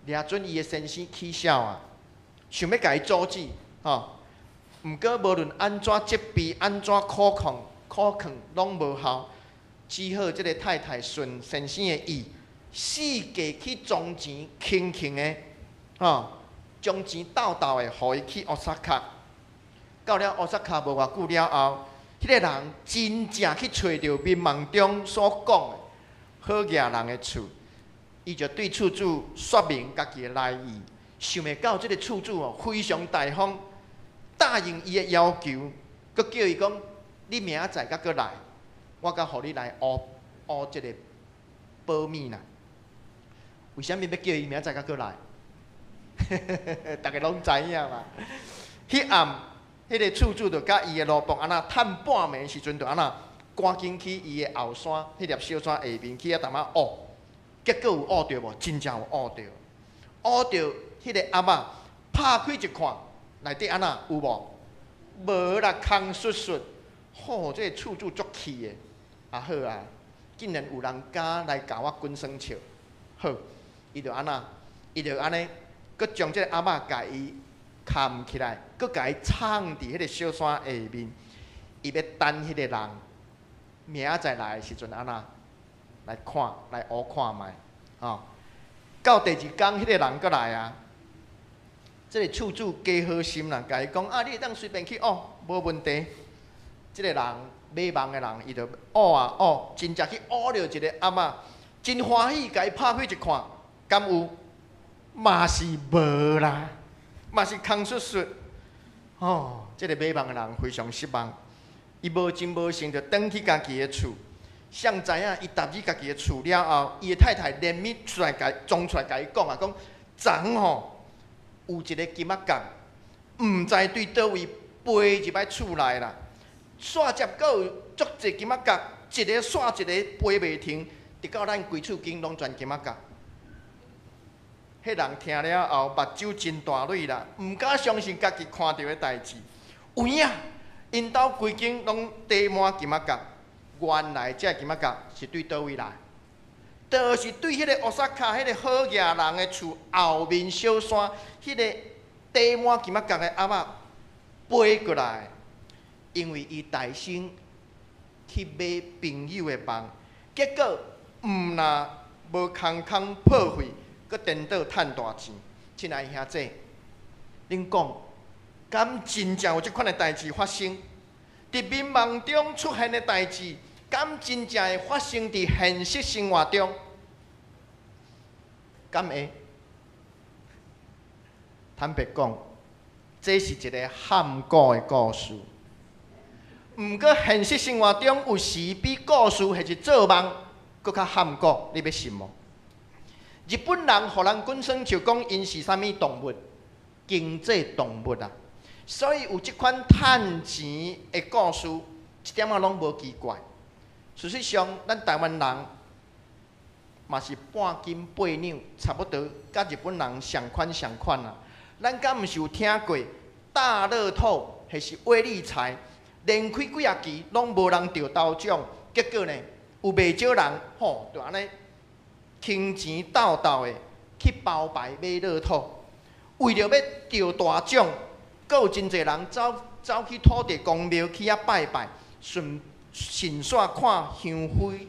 [SPEAKER 5] 掠準伊的先生起痟啊，想欲共伊阻止，吼。毋過無論按怎責備，按怎苦勸，苦勸攏無效，只好這个太太順先生的意，四界去裝錢，輕輕的，吼，將錢鬥鬥的，予伊去烏薩卡。到了烏薩卡無偌久了後，彼个人真正去揣著眠夢中所講的好額人的厝，伊就對厝主說明家己的來意。想袂到這个厝主哦，非常大方，答應伊的要求，閣叫伊講：你明仔載閣閣來，我閣予你來挖挖這个寶物啦。為啥物欲叫伊明仔載閣閣來？逐家攏知影嘛。彼暗，彼个厝主就佮伊的奴僕按怎趁半暝時陣，就按怎趕緊去伊的後山，彼粒小山下面去遐淡仔挖。結果有挖著無？真正有挖著，挖著彼個鈇仔，拍開一看，內底按怎有無？無啦，空簌簌。吼，這个厝主足氣的。啊好啊，竟然有人敢來共我滾耍笑。好，伊就按怎？伊就按呢，閣將這个鈇仔共伊崁起來，閣共伊藏佇彼个小山下面。伊欲等彼个人明仔載來的時陣按怎？來看，來挖看覓，吼。到第二工，彼个人閣來啊。這个厝主加好心啦，共伊講啊，你會當隨便去挖，無問題。這个人買夢的人，伊就挖啊挖，真正去挖著一个鈇仔，真歡喜，共伊拍開一看，敢有？嘛是無啦，嘛是空簌簌。吼，這个買夢的人非常失望，伊無情無性就轉去家己的厝。誰知影伊踏入家己的厝了後，伊的太太連暝出來共裝出來共伊講啊，講昨吼有一个金仔角，毋知對佗位飛入來厝內啦，煞接閣有足濟金仔角，一个煞一个飛袂停，直到咱規厝間攏全金仔角。彼人聽了後，目睭真大蕊啦，毋敢相信家己看著的代誌。有影，𪜶兜規間攏缀滿金仔角。原來這金仔角是對佗位來？就是對彼个烏薩卡彼个好額人的厝後面小山，彼个缀滿金仔角的鈇仔飛過來。因為伊大聲去買朋友的夢，結果毋若無空空破費，閣顛倒趁大錢。親愛兄弟，恁講，敢真正有這款的代誌發生？佇眠夢中出現的代誌，敢真正會發生佇現實生活中？敢會？坦白講，這是一个譀古的故事。毋過現實生活中有時比故事或是做夢閣較譀古，你欲信無？日本人予人滾耍笑講𪜶是啥物動物？經濟動物啊！所以有這款趁錢的故事，一點仔攏無奇怪。事實上，咱台灣人嘛是半斤八兩，差不多佮日本人相款相款啊。咱敢毋是有聽過大樂透或是威力彩，連開幾仔期攏無人著頭獎，結果呢，有袂少人吼，就按呢傾錢鬥鬥的去包牌買樂透，為著欲著大獎，閣有真濟人走走去土地公廟去遐拜拜，順順紲看香灰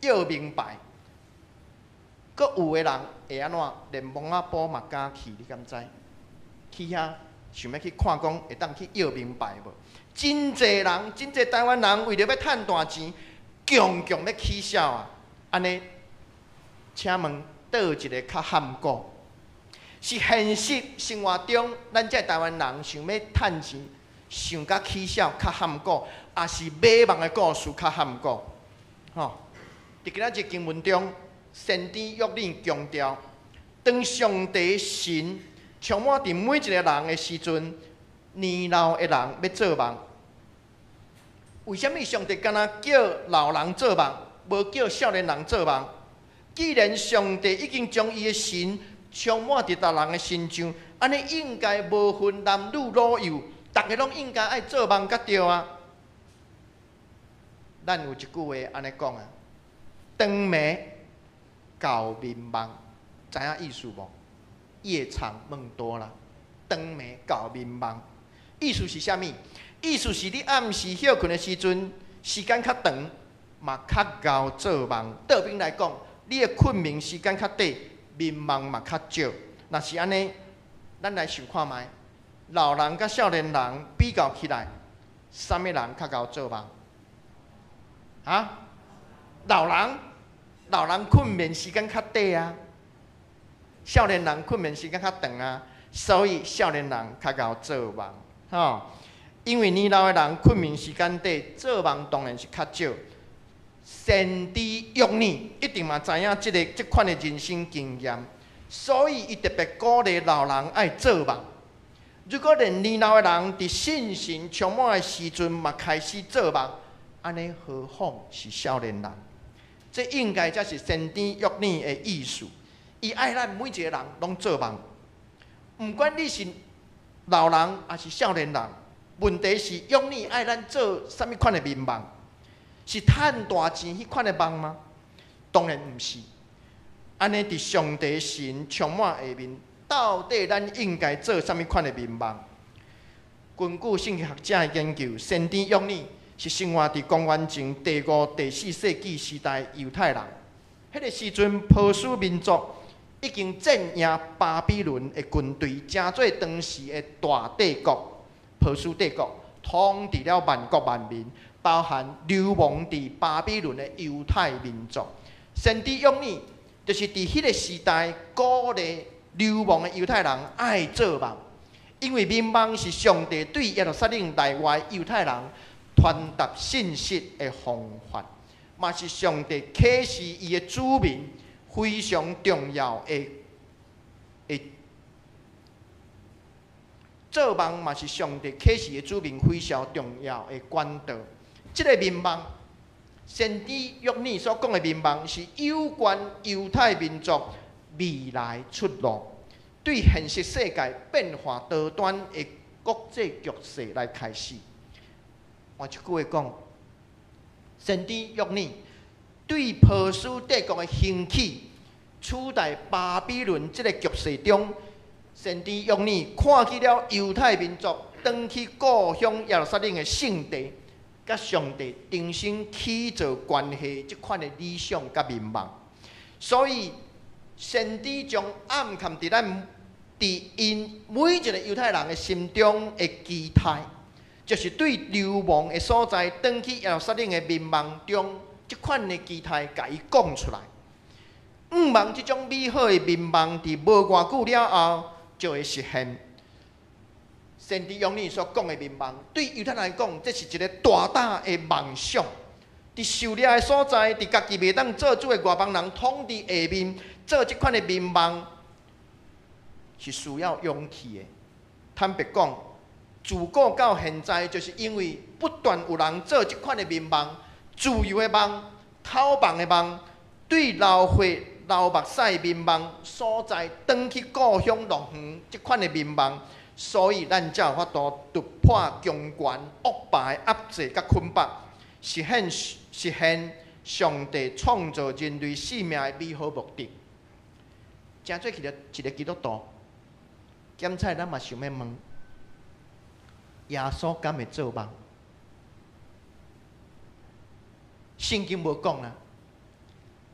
[SPEAKER 5] 要明牌。閣有的人會按怎？連墓仔埔嘛敢去，你敢知？去遐想欲去看講會當去要名牌無？真濟人，真濟台灣人為著欲趁大錢，強強欲起痟啊！按呢，請問佗一个較譀古？是現實生活中，咱這台灣人想欲趁錢，想甲起痟較譀古，抑是買夢的故事較譀古？吼！佇今仔日經文中，先知約珥強調，當上帝神充滿佇每一个人的時陣，年老的人欲做夢，為啥物上帝敢若叫老人做夢，無叫少年人做夢？既然上帝已經將伊的神充滿佇逐人的身上，按呢應該無分男女老幼，逐个攏應該愛做夢才對啊！咱有一句話按呢講啊：長暝厚眠夢，知影意思無？夜長夢多啦。長暝厚眠夢，意思是啥物？意思是你暗時歇睏的時陣，時間較長，嘛較𠢕做夢。倒邊來講，你的睏眠時間較短，眠夢嘛較少。若是按呢，咱來想看覓，老人佮少年人比較起來，啥物人較𠢕做夢？啊？老人，老人睏眠時間較短啊，少年人睏眠時間較長啊，所以少年人較𠢕做夢，吼。因為年老的人睏眠時間短，做夢當然是較少。先知約尼一定嘛知影這個這款的人生經驗，所以伊特別鼓勵老人愛做夢。如果連年老的人佇信心充滿的時陣嘛開始做夢，按呢何況是少年人？這應該才是先知約尼的意思。伊愛咱每一個人攏做夢，毋管你是老人抑是少年人。問題是約尼愛咱做啥物款的眠夢？是趁大錢彼款的夢嗎？當然毋是。按呢佇上帝神充滿下面，到底咱應該做啥物款的眠夢？根據聖經學者的研究，先知約尼是生活佇公元前第五、第四世紀時代猶太人。彼個時陣，波斯民族已經戰贏巴比倫的軍隊，成做當時的大帝國。波斯帝國統治了萬國萬民，包含流亡佇巴比倫的猶太民族。先知約尼就是佇彼個時代鼓勵流亡的猶太人愛做夢，因為眠夢是上帝對耶路撒冷內外猶太人傳達信息的方法，嘛是上帝啟示伊的子民非常重要的。做夢嘛是上帝啟示的子民非常重要的管道。這個眠夢，先知約尼所講的眠夢，是有關猶太民族未來出路，對現實世界變化多端的國際局勢來開始。換一句話講，先知約尼對波斯帝國的興起，取代巴比倫這個局勢中，先知約尼看見了猶太民族轉去故鄉耶路撒冷的聖地，佮上帝重新起造關係這款的理想佮眠夢。所以，先知將暗藏佇咱佇𪜶每一個猶太人的心中的期待，就是對流亡的所在轉去耶路撒冷的眠夢中，這款的期待，共伊講出來。向望這種美好的眠夢，佇無偌久了後就會實現。先知約尼所講的眠夢，對猶太人來講，這是一個大膽的夢想。佇受掠的所在，佇家己袂當做主的外邦人統治下面，做這款的眠夢，是需要勇氣的。坦白講，自古到現在，就是因為不斷有人做這款的眠夢，自由的夢、透夢的夢，對流血流目屎的眠夢所在，轉去故鄉樂園這款的眠夢，所以咱才有法度突破強權惡霸的壓制佮捆綁，實現上帝創造人類生命的美好目的。成做起來一個基督徒，檢采咱嘛想欲問：耶穌敢會做夢？聖經無講啦。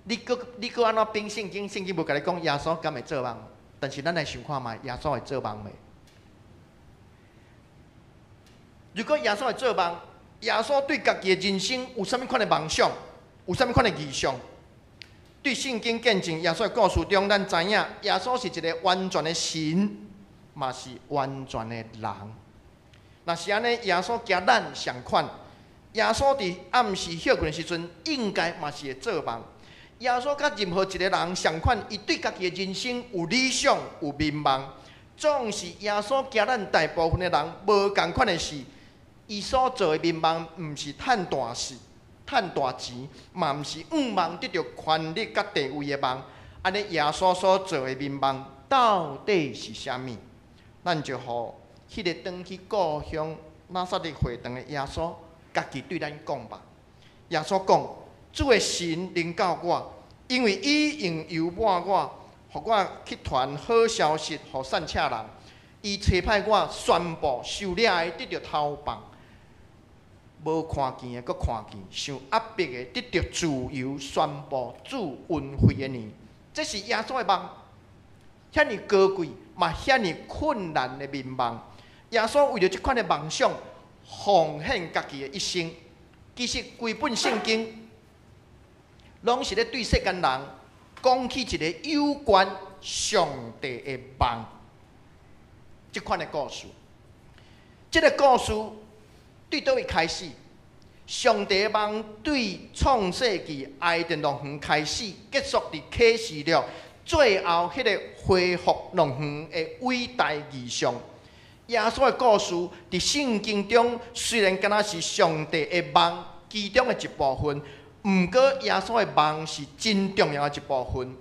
[SPEAKER 5] 你閣你閣按怎編聖經？聖經無共你講耶穌敢會做夢，但是咱來想看覓，耶穌會做夢袂？如果耶穌會做夢，耶穌對家己的人生有啥物款的夢想？有啥物款的異象？對聖經見證耶穌的故事中，咱知影耶穌是一個完全的神，嘛是完全的人。若是按呢，耶穌行咱仝款，耶穌佇暗時歇睏的時陣，應該嘛是會做夢。耶穌佮任何一個人仝款，伊對家己的人生有理想、有眠夢。總是耶穌行咱大部分的人無仝款的事，伊所做的眠夢，毋是趁大事、趁大錢，嘛毋是向望得著權力佮地位的夢。按呢，耶穌所做的眠夢到底是啥物？咱就予彼个轉去故鄉拿撒勒會堂的耶穌，家己對咱講吧。耶穌講：主的神臨到我，因為伊用油抹我，予我去傳好消息予散赤人。伊差派我宣布受掠的得著偷放，無看見的閣看見，受壓迫的得著自由，宣布主恩惠的年。這是耶穌的夢，遐爾高貴，嘛遐爾困難的眠夢。耶穌為著這款的夢想，奉獻家己的一生。其實規本聖經，攏是咧對世間人講起一个有關上帝的夢，這款的故事。這个故事對佗位開始？上帝的夢對創世記伊甸樂園開始，結束佇啟示錄最後彼个恢復樂園的偉大異象。耶穌的故事佇聖經中雖然敢若是上帝的夢其中的一部分，毋過耶穌的夢是真重要的一部分。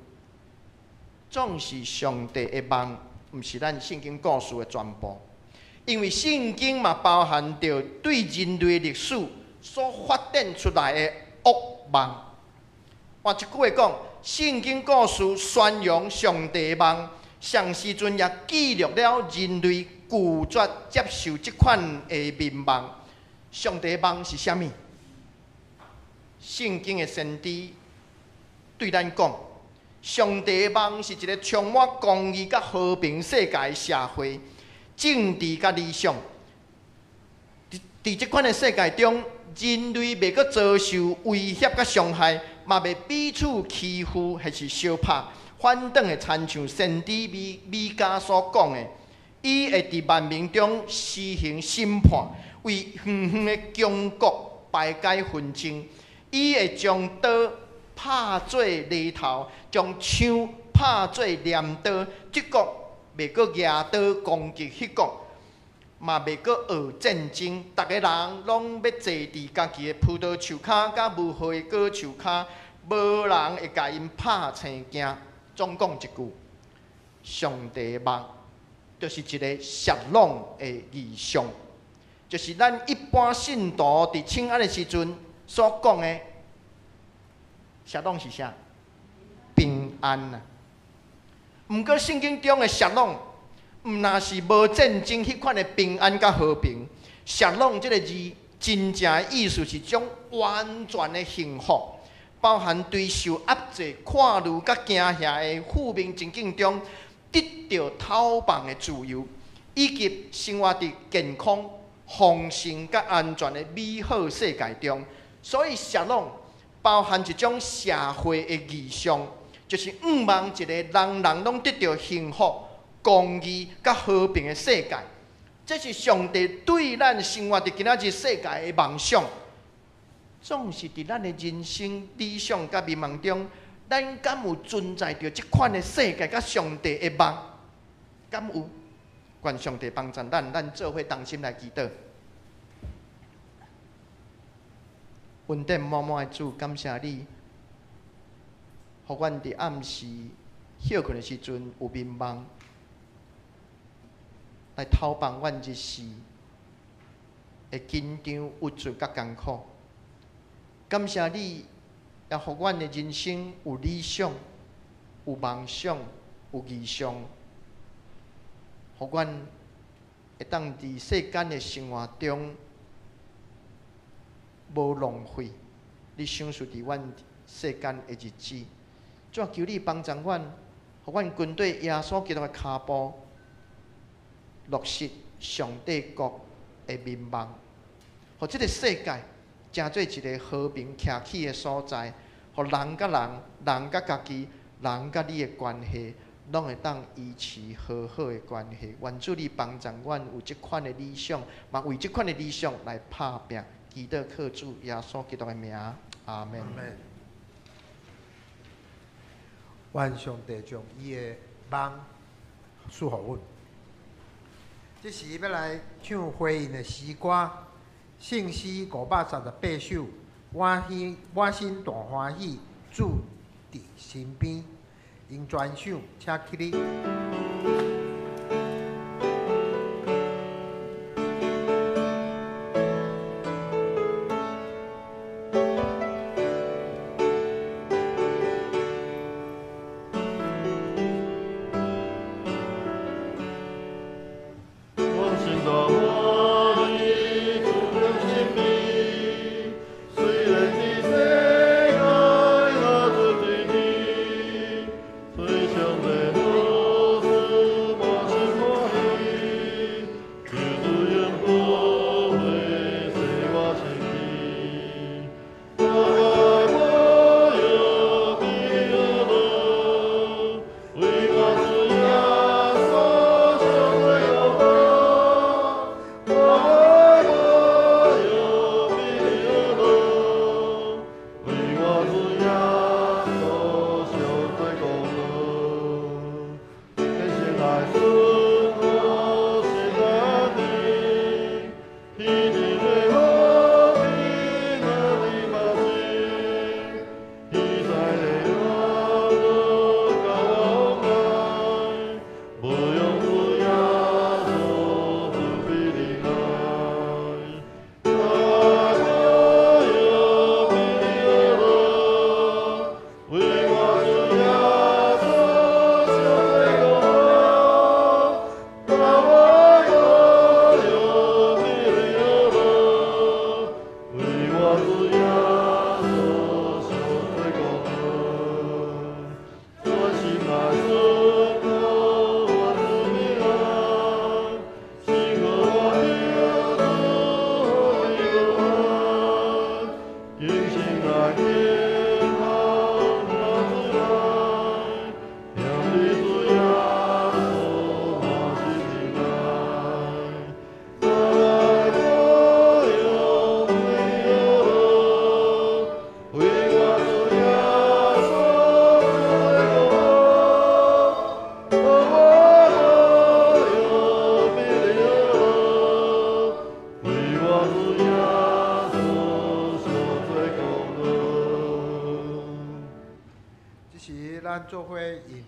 [SPEAKER 5] 總是上帝的夢，毋是咱聖經故事的全部，因為聖經嘛包含著對人類歷史所發展出來的惡夢。換一句話講，聖經故事宣揚上帝的夢，同時陣也記錄了人類拒絕接受這款的眠夢。上帝的夢是啥物？聖經的先知對咱講，上帝的夢是一个充滿公義佮和平世界的社會、政治佮理想。佇這款的世界中，人類袂閣遭受威脅佮傷害，嘛袂彼此欺負或是相拍，反轉會親像先知米迦所講的，伊會佇萬民中施行審判，為遠遠的強國排解紛爭。伊會將刀拍做犁頭，將槍拍做鐮刀，這國袂閣舉刀攻擊彼國，嘛袂閣學戰爭。逐个人攏欲坐佇家己的葡萄樹跤佮無花果樹跤，無人會共𪜶拍青驚。總講一句，上帝的夢就是一个沙龍的異象，就是咱一般信徒佇請安的時陣所講的沙龍是啥？平安啊！毋過聖經中的沙龍，毋若是無戰爭彼款的平安佮和平。沙龍這个字真正的意思是種完全的幸福，包含對受壓制、看慮佮驚嚇的負面情境中得著透放的自由，以及生活佇健康、豐盛佮安全的美好世界中。所以，沙龍包含一種社會的異象，就是向望一个人人攏得著幸福、公義佮和平的世界。這是上帝對咱生活佇今仔日世界的夢想。總是佇咱的人生理想佮眠夢中，咱敢有存在著這款的世界佮上帝的夢？敢有？願上帝幫助咱，咱做伙同心來祈禱。恩典滿滿的主，感謝你，予阮佇暗時歇睏的時陣有眠夢，來透放阮日時的緊張、鬱卒佮艱苦。感謝你，也予阮的人生有理想、有夢想、有異象，予阮會當佇世間的生活中無浪費你賞賜佇阮世間的日子。主啊，求你幫助阮，予阮跟綴耶穌基督的跤步，落實上帝國的眠夢，予這个世界成做一个和平徛起的所在，予人佮人、人佮家己、人佮你的關係，攏會當維持和好的關係。願主你幫助阮有這款的理想，嘛為這款的理想來拍拚。祈禱靠主耶穌基督的名，阿們。
[SPEAKER 2] 願上帝將伊的夢賜予阮。這時欲來唱回應的詩歌。圣诗538首，我心大欢喜，主伫身边，用全首，请起立。做伙用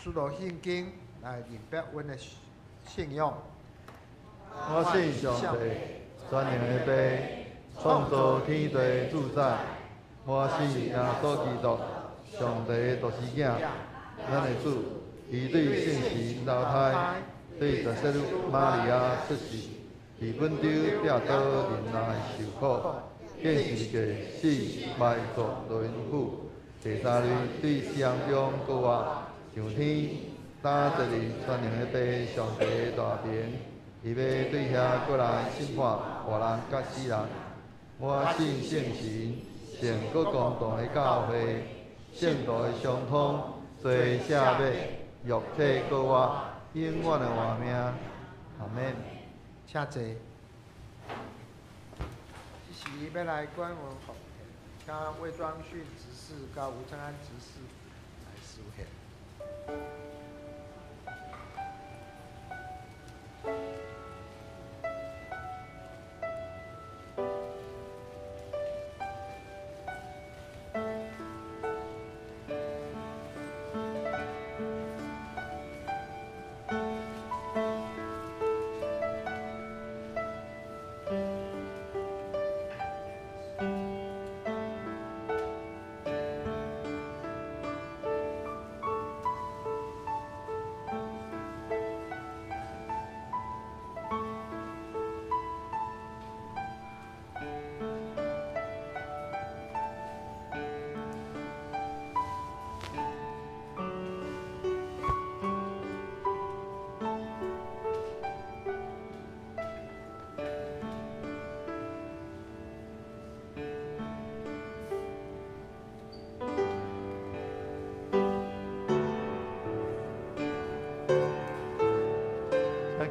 [SPEAKER 2] 使徒信经来认别阮的信仰。
[SPEAKER 3] 我信上帝，全能的父，创造天地主宰。我信耶稣基督，上帝的独生子，咱的主，伊对圣神流胎，对十圣玛利亚出世，伫本丢寄倒人来受苦，见十字架死埋葬落阴府。第三日对死人中复活，上天，担坐伫全能的父上帝的大爿，伊欲对遐阁来审判活人佮死人。我信圣神，圣阁公同的教会，圣徒的相通，罪赦免，肉体阁活，永远的活命。阿门。
[SPEAKER 2] 请坐。这时欲来关文奉献，请魏庄训执事佮吴承安执事来书献。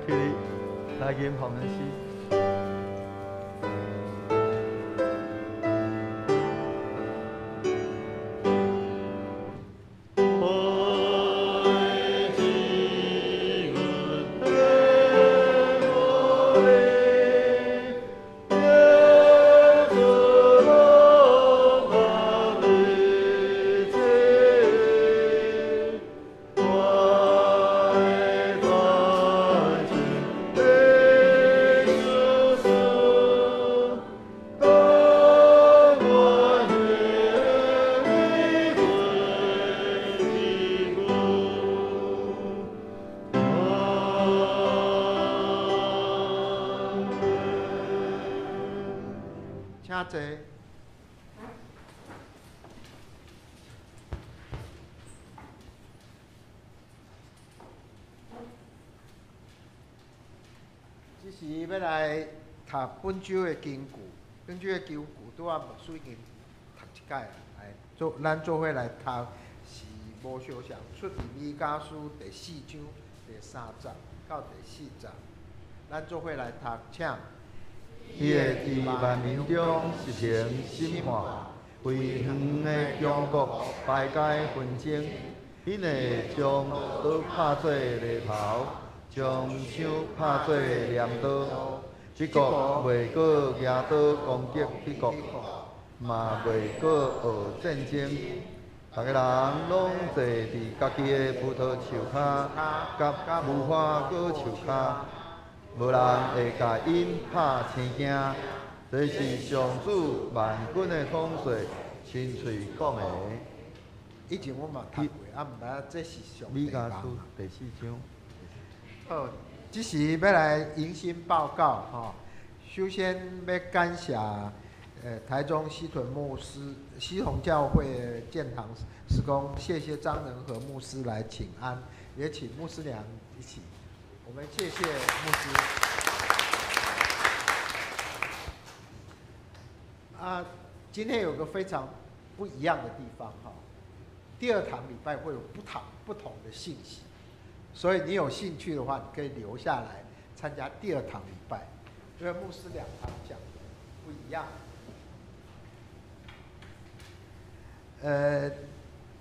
[SPEAKER 3] 起立，来吟奉献诗。
[SPEAKER 2] 請坐。這時欲來讀本周的經句，本周的經句拄仔牧師已經讀一擺啦，來做咱做伙來讀是無相像，出佇彌迦書第四章第三節到第四節，咱做伙來讀，請。
[SPEAKER 3] 伊會佇萬民中實行審判，為遠的強國排解紛爭。𪜶會將刀拍做犁頭，將槍拍做鐮刀。這國袂閣舉刀攻擊彼國，嘛袂閣學戰爭。逐个人攏坐佇家己的葡萄樹跤，佮無花果樹跤，無人會共𪜶拍生驚。這是上主萬軍的統帥親喙講的。
[SPEAKER 2] 以前我嘛讀過，啊，毋知這是上帝講。
[SPEAKER 3] 彌迦書第四章。
[SPEAKER 2] 好，這時欲來迎新報告吼。首先欲感謝台中西屯牧師西同教會建堂事工，謝謝張仁和牧師來請安，也請牧師娘一起，我們謝謝牧師。啊，今天有個非常不一樣的地方哈，第二堂禮拜會有不同的信息，所以你有興趣的話，你可以留下來參加第二堂禮拜，因為牧師兩堂講的不一樣。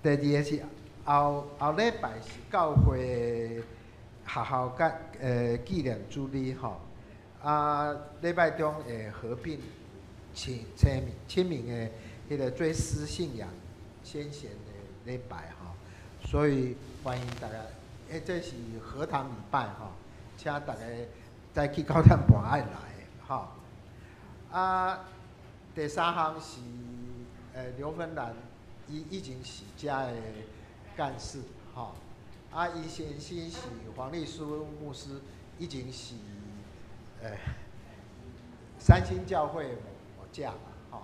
[SPEAKER 2] 第二个是後後禮拜是教會學校佮紀念主日吼，啊，禮拜中會合併清明清明的彼个追思信仰先賢的禮拜吼，所以歡迎大家，這是合堂禮拜吼，請大家早起9點半愛來吼。啊，第三項是劉芬蘭。伊以前是遮的幹事，吼，啊，伊先生是黃麗書牧師，以前是三星教會牧者嘛，吼，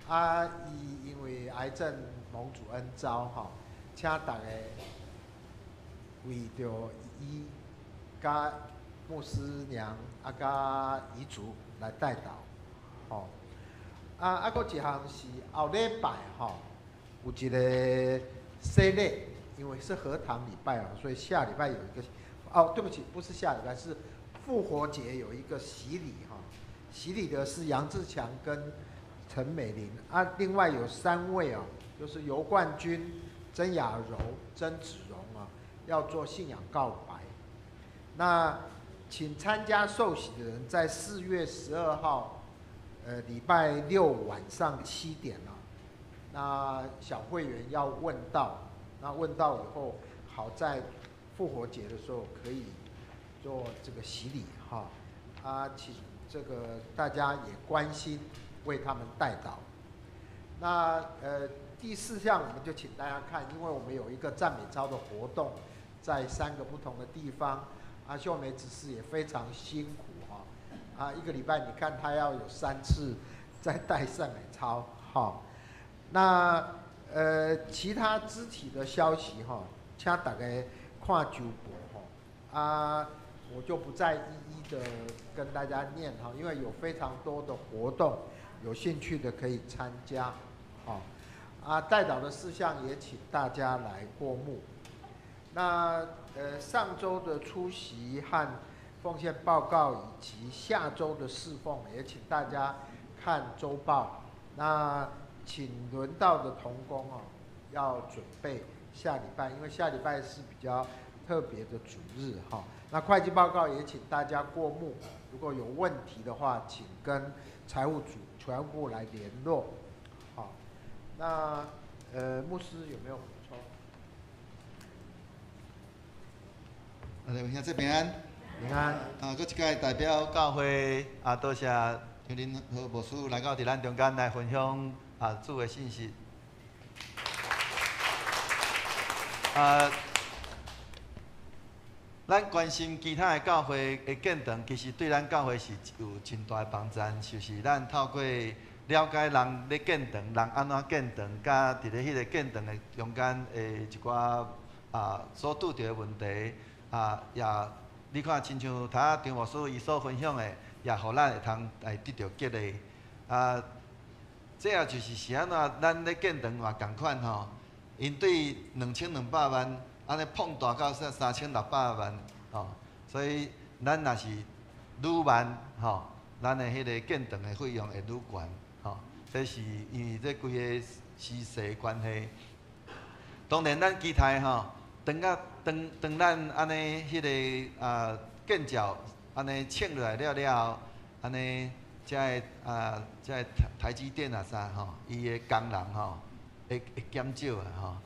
[SPEAKER 2] 啊，伊因為癌症蒙主恩召，吼，請大家為著伊佮牧師娘啊，佮遺族來代禱，吼，啊，閣一項是後禮拜，吼。有一個洗禮，因為是合堂禮拜哦，所以下禮拜有一個，哦，對不起，不是下禮拜，是復活節有一個洗禮哈。洗禮的是楊志強跟陳美玲啊，另外有三位哦，就是尤冠軍、曾雅柔、曾子榮啊，要做信仰告白。那請參加受洗的人，在4月12號，禮拜六晚上7點啊。那小會員要問到，那問到以後，好在復活節的時候可以做這個洗禮哈。啊，請這個大家也關心，為他們代禱。那第四項我們就請大家看，因為我們有一個讚美操的活動，在3個不同的地方。阿秀梅執事也非常辛苦哈，啊，一個禮拜你看她要有3次在帶讚美操哈。那其他肢體的消息哈，請大家看周報吼，啊，我就不再一一的跟大家念哈，因為有非常多的活動，有興趣的可以參加，好，啊，代禱的事項也請大家來過目。那上週的出席和奉獻報告以及下週的侍奉，也請大家看週報。那請輪到的同工哦，要準備下禮拜，因為下禮拜是比較特別的主日哈。那會計報告也請大家過目，如果有問題的話，請跟財務組、財務部來聯絡。好，那牧師有沒有補充？
[SPEAKER 3] 兄弟平安。
[SPEAKER 2] 平安。
[SPEAKER 3] 啊，閣一擺代表教會啊，多謝張仁和牧師來到佇咱中間來分享啊主的信息。啊，咱關心其他的教會的建堂，其實對咱教會是有真大的幫助。就是咱透過了解人咧建堂，人按怎建堂，佮伫咧彼个建堂的中间的一寡所拄著的问题，也你看，亲像头仔张牧师伊所分享的，也予咱会通来得著激励。这也就是是按怎，咱咧建堂嘛仝款吼，𪜶对2200万按呢膨大到3600万吼，所以咱若是愈慢吼，咱的彼个建堂的费用会愈悬吼，这是因为这规个时势关系。当然，咱期待吼，当甲当当咱按呢彼个建造按呢穿落来了了后，按呢遮个遮个台台积电啊啥吼，伊的工人吼会减少啊吼。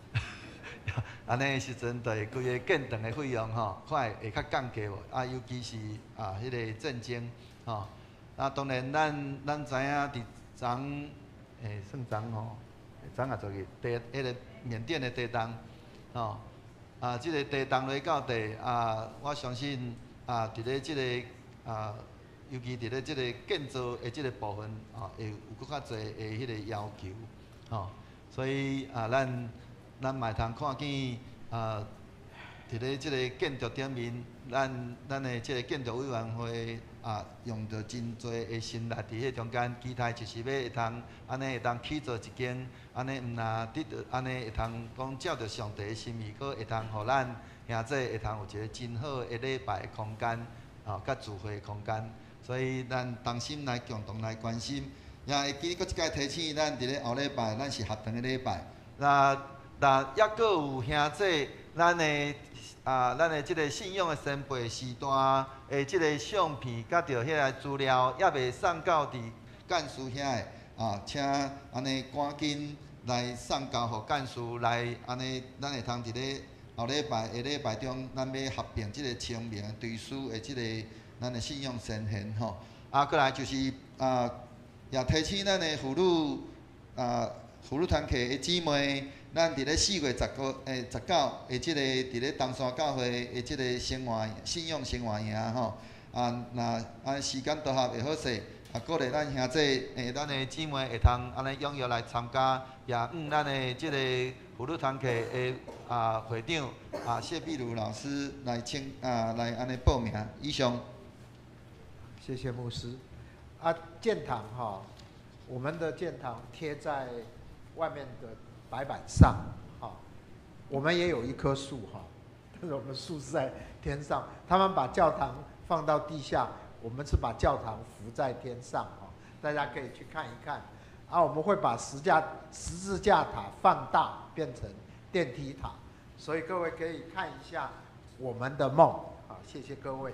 [SPEAKER 3] 按呢时阵，就会规个建堂的费用吼，看会较降低无？尤其是彼个战争吼。当然咱知影伫昨，算昨吼，昨抑昨日，地彼个缅甸的地动，吼，这个地动落到地，我相信伫咧这个尤其伫咧这个建造的这个部分会有阁较济的彼个要求，吼，所以咱嘛会通看见伫咧这个建筑顶面，咱的这个建筑委员会用著真济的心力伫彼中间，期待就是欲会通按呢会当起造一间，按呢毋若得著按呢会通讲照著上帝的心意，阁会通予咱兄弟会通有一个真好的礼拜的空间，佮聚会的空间。所以咱同心来共同来关心，也会记阁一摆提醒咱伫咧后礼拜，咱是合堂的礼拜。若若犹阁有兄弟，咱的这个信仰的先辈时代的这个相片，佮著彼个资料，犹未送到伫干事遐的请按呢赶紧来送交予干事来，按呢咱会通伫咧后礼拜下礼拜中，咱欲合并这个清明追思的这个咱的信仰先贤吼。过来就是也提醒咱的妇女团契的姊妹，咱伫咧4月19的这个伫咧东山教会的这个生活信仰生活营吼，若时间都合会好势，鼓励咱兄弟咱的姊妹会通按呢踊跃来参加，也向咱的这个妇女团契的会长谢碧如老师来请来按呢报名。以上。
[SPEAKER 2] 谢谢牧师。建堂哈，我们的建堂贴在外面的白板上，哈，我们也有一棵树哈，但是我们树是在天上，他们把教堂放到地下，我们是把教堂浮在天上哈，大家可以去看一看。我们会把十字架塔放大变成电梯塔，所以各位可以看一下我们的梦。好，谢谢各位。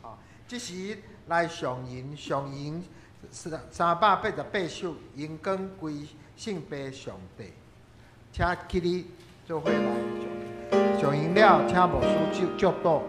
[SPEAKER 2] 好，这时来上吟，上吟是388首，荣光归圣父上帝。请起立做伙来上，上吟了，请牧师祝祷。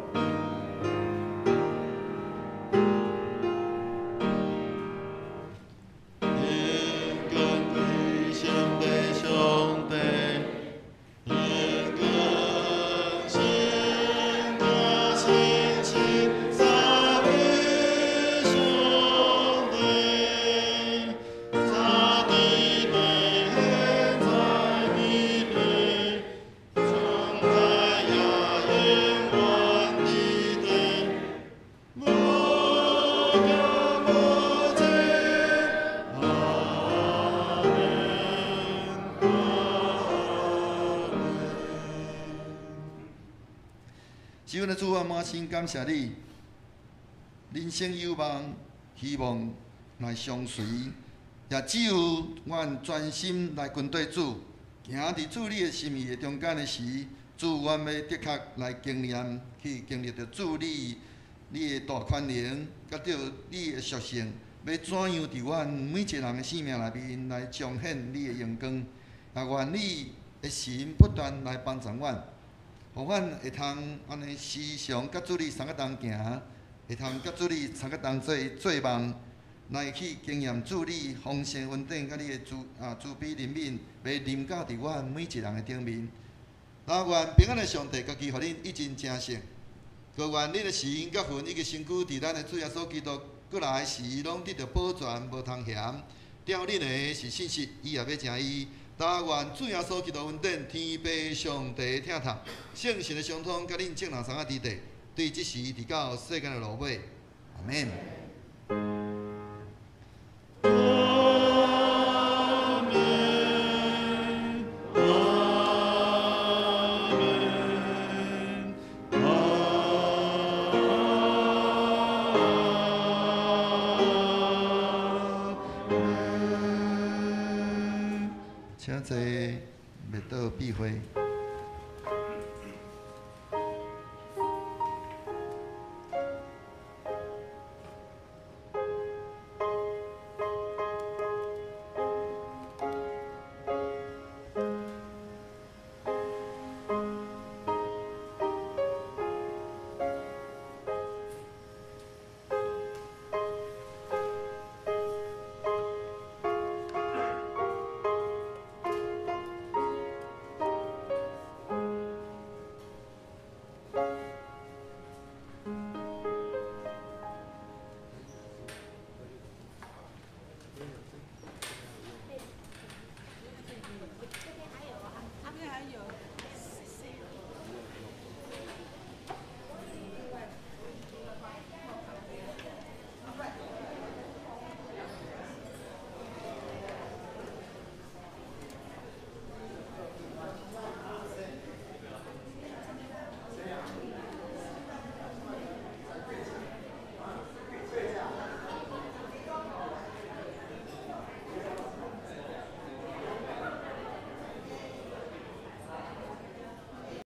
[SPEAKER 3] 感谢你，人生有望，希望来相随，也只有阮专心来跟缀主，行伫主你的心意的中间的时，主，阮欲的确来经验，去经历著主你的大权能，佮著你的属性，欲怎样伫阮每一个人的生命内面来彰显你的荣光，也愿你的神不断来帮助阮。予阮会通按呢时常佮主你相佮同行，会通佮主你相佮同做做梦，来去经验主你丰盛恩典佮你的慈悲怜悯，欲临到伫阮每一人的顶面。那愿平安的上帝家己予恁一尽成圣，阁愿恁的神佮魂以及身躯伫咱的主耶稣基督阁来时，拢得著保全，无通嫌。疼恁的是信實，伊也欲成伊。但願主耶穌基督恩典、天父上帝疼痛、聖神的相通，佮恁眾人相佮佇地，對這時直到世間的落尾。阿門。請坐，默禱閉會。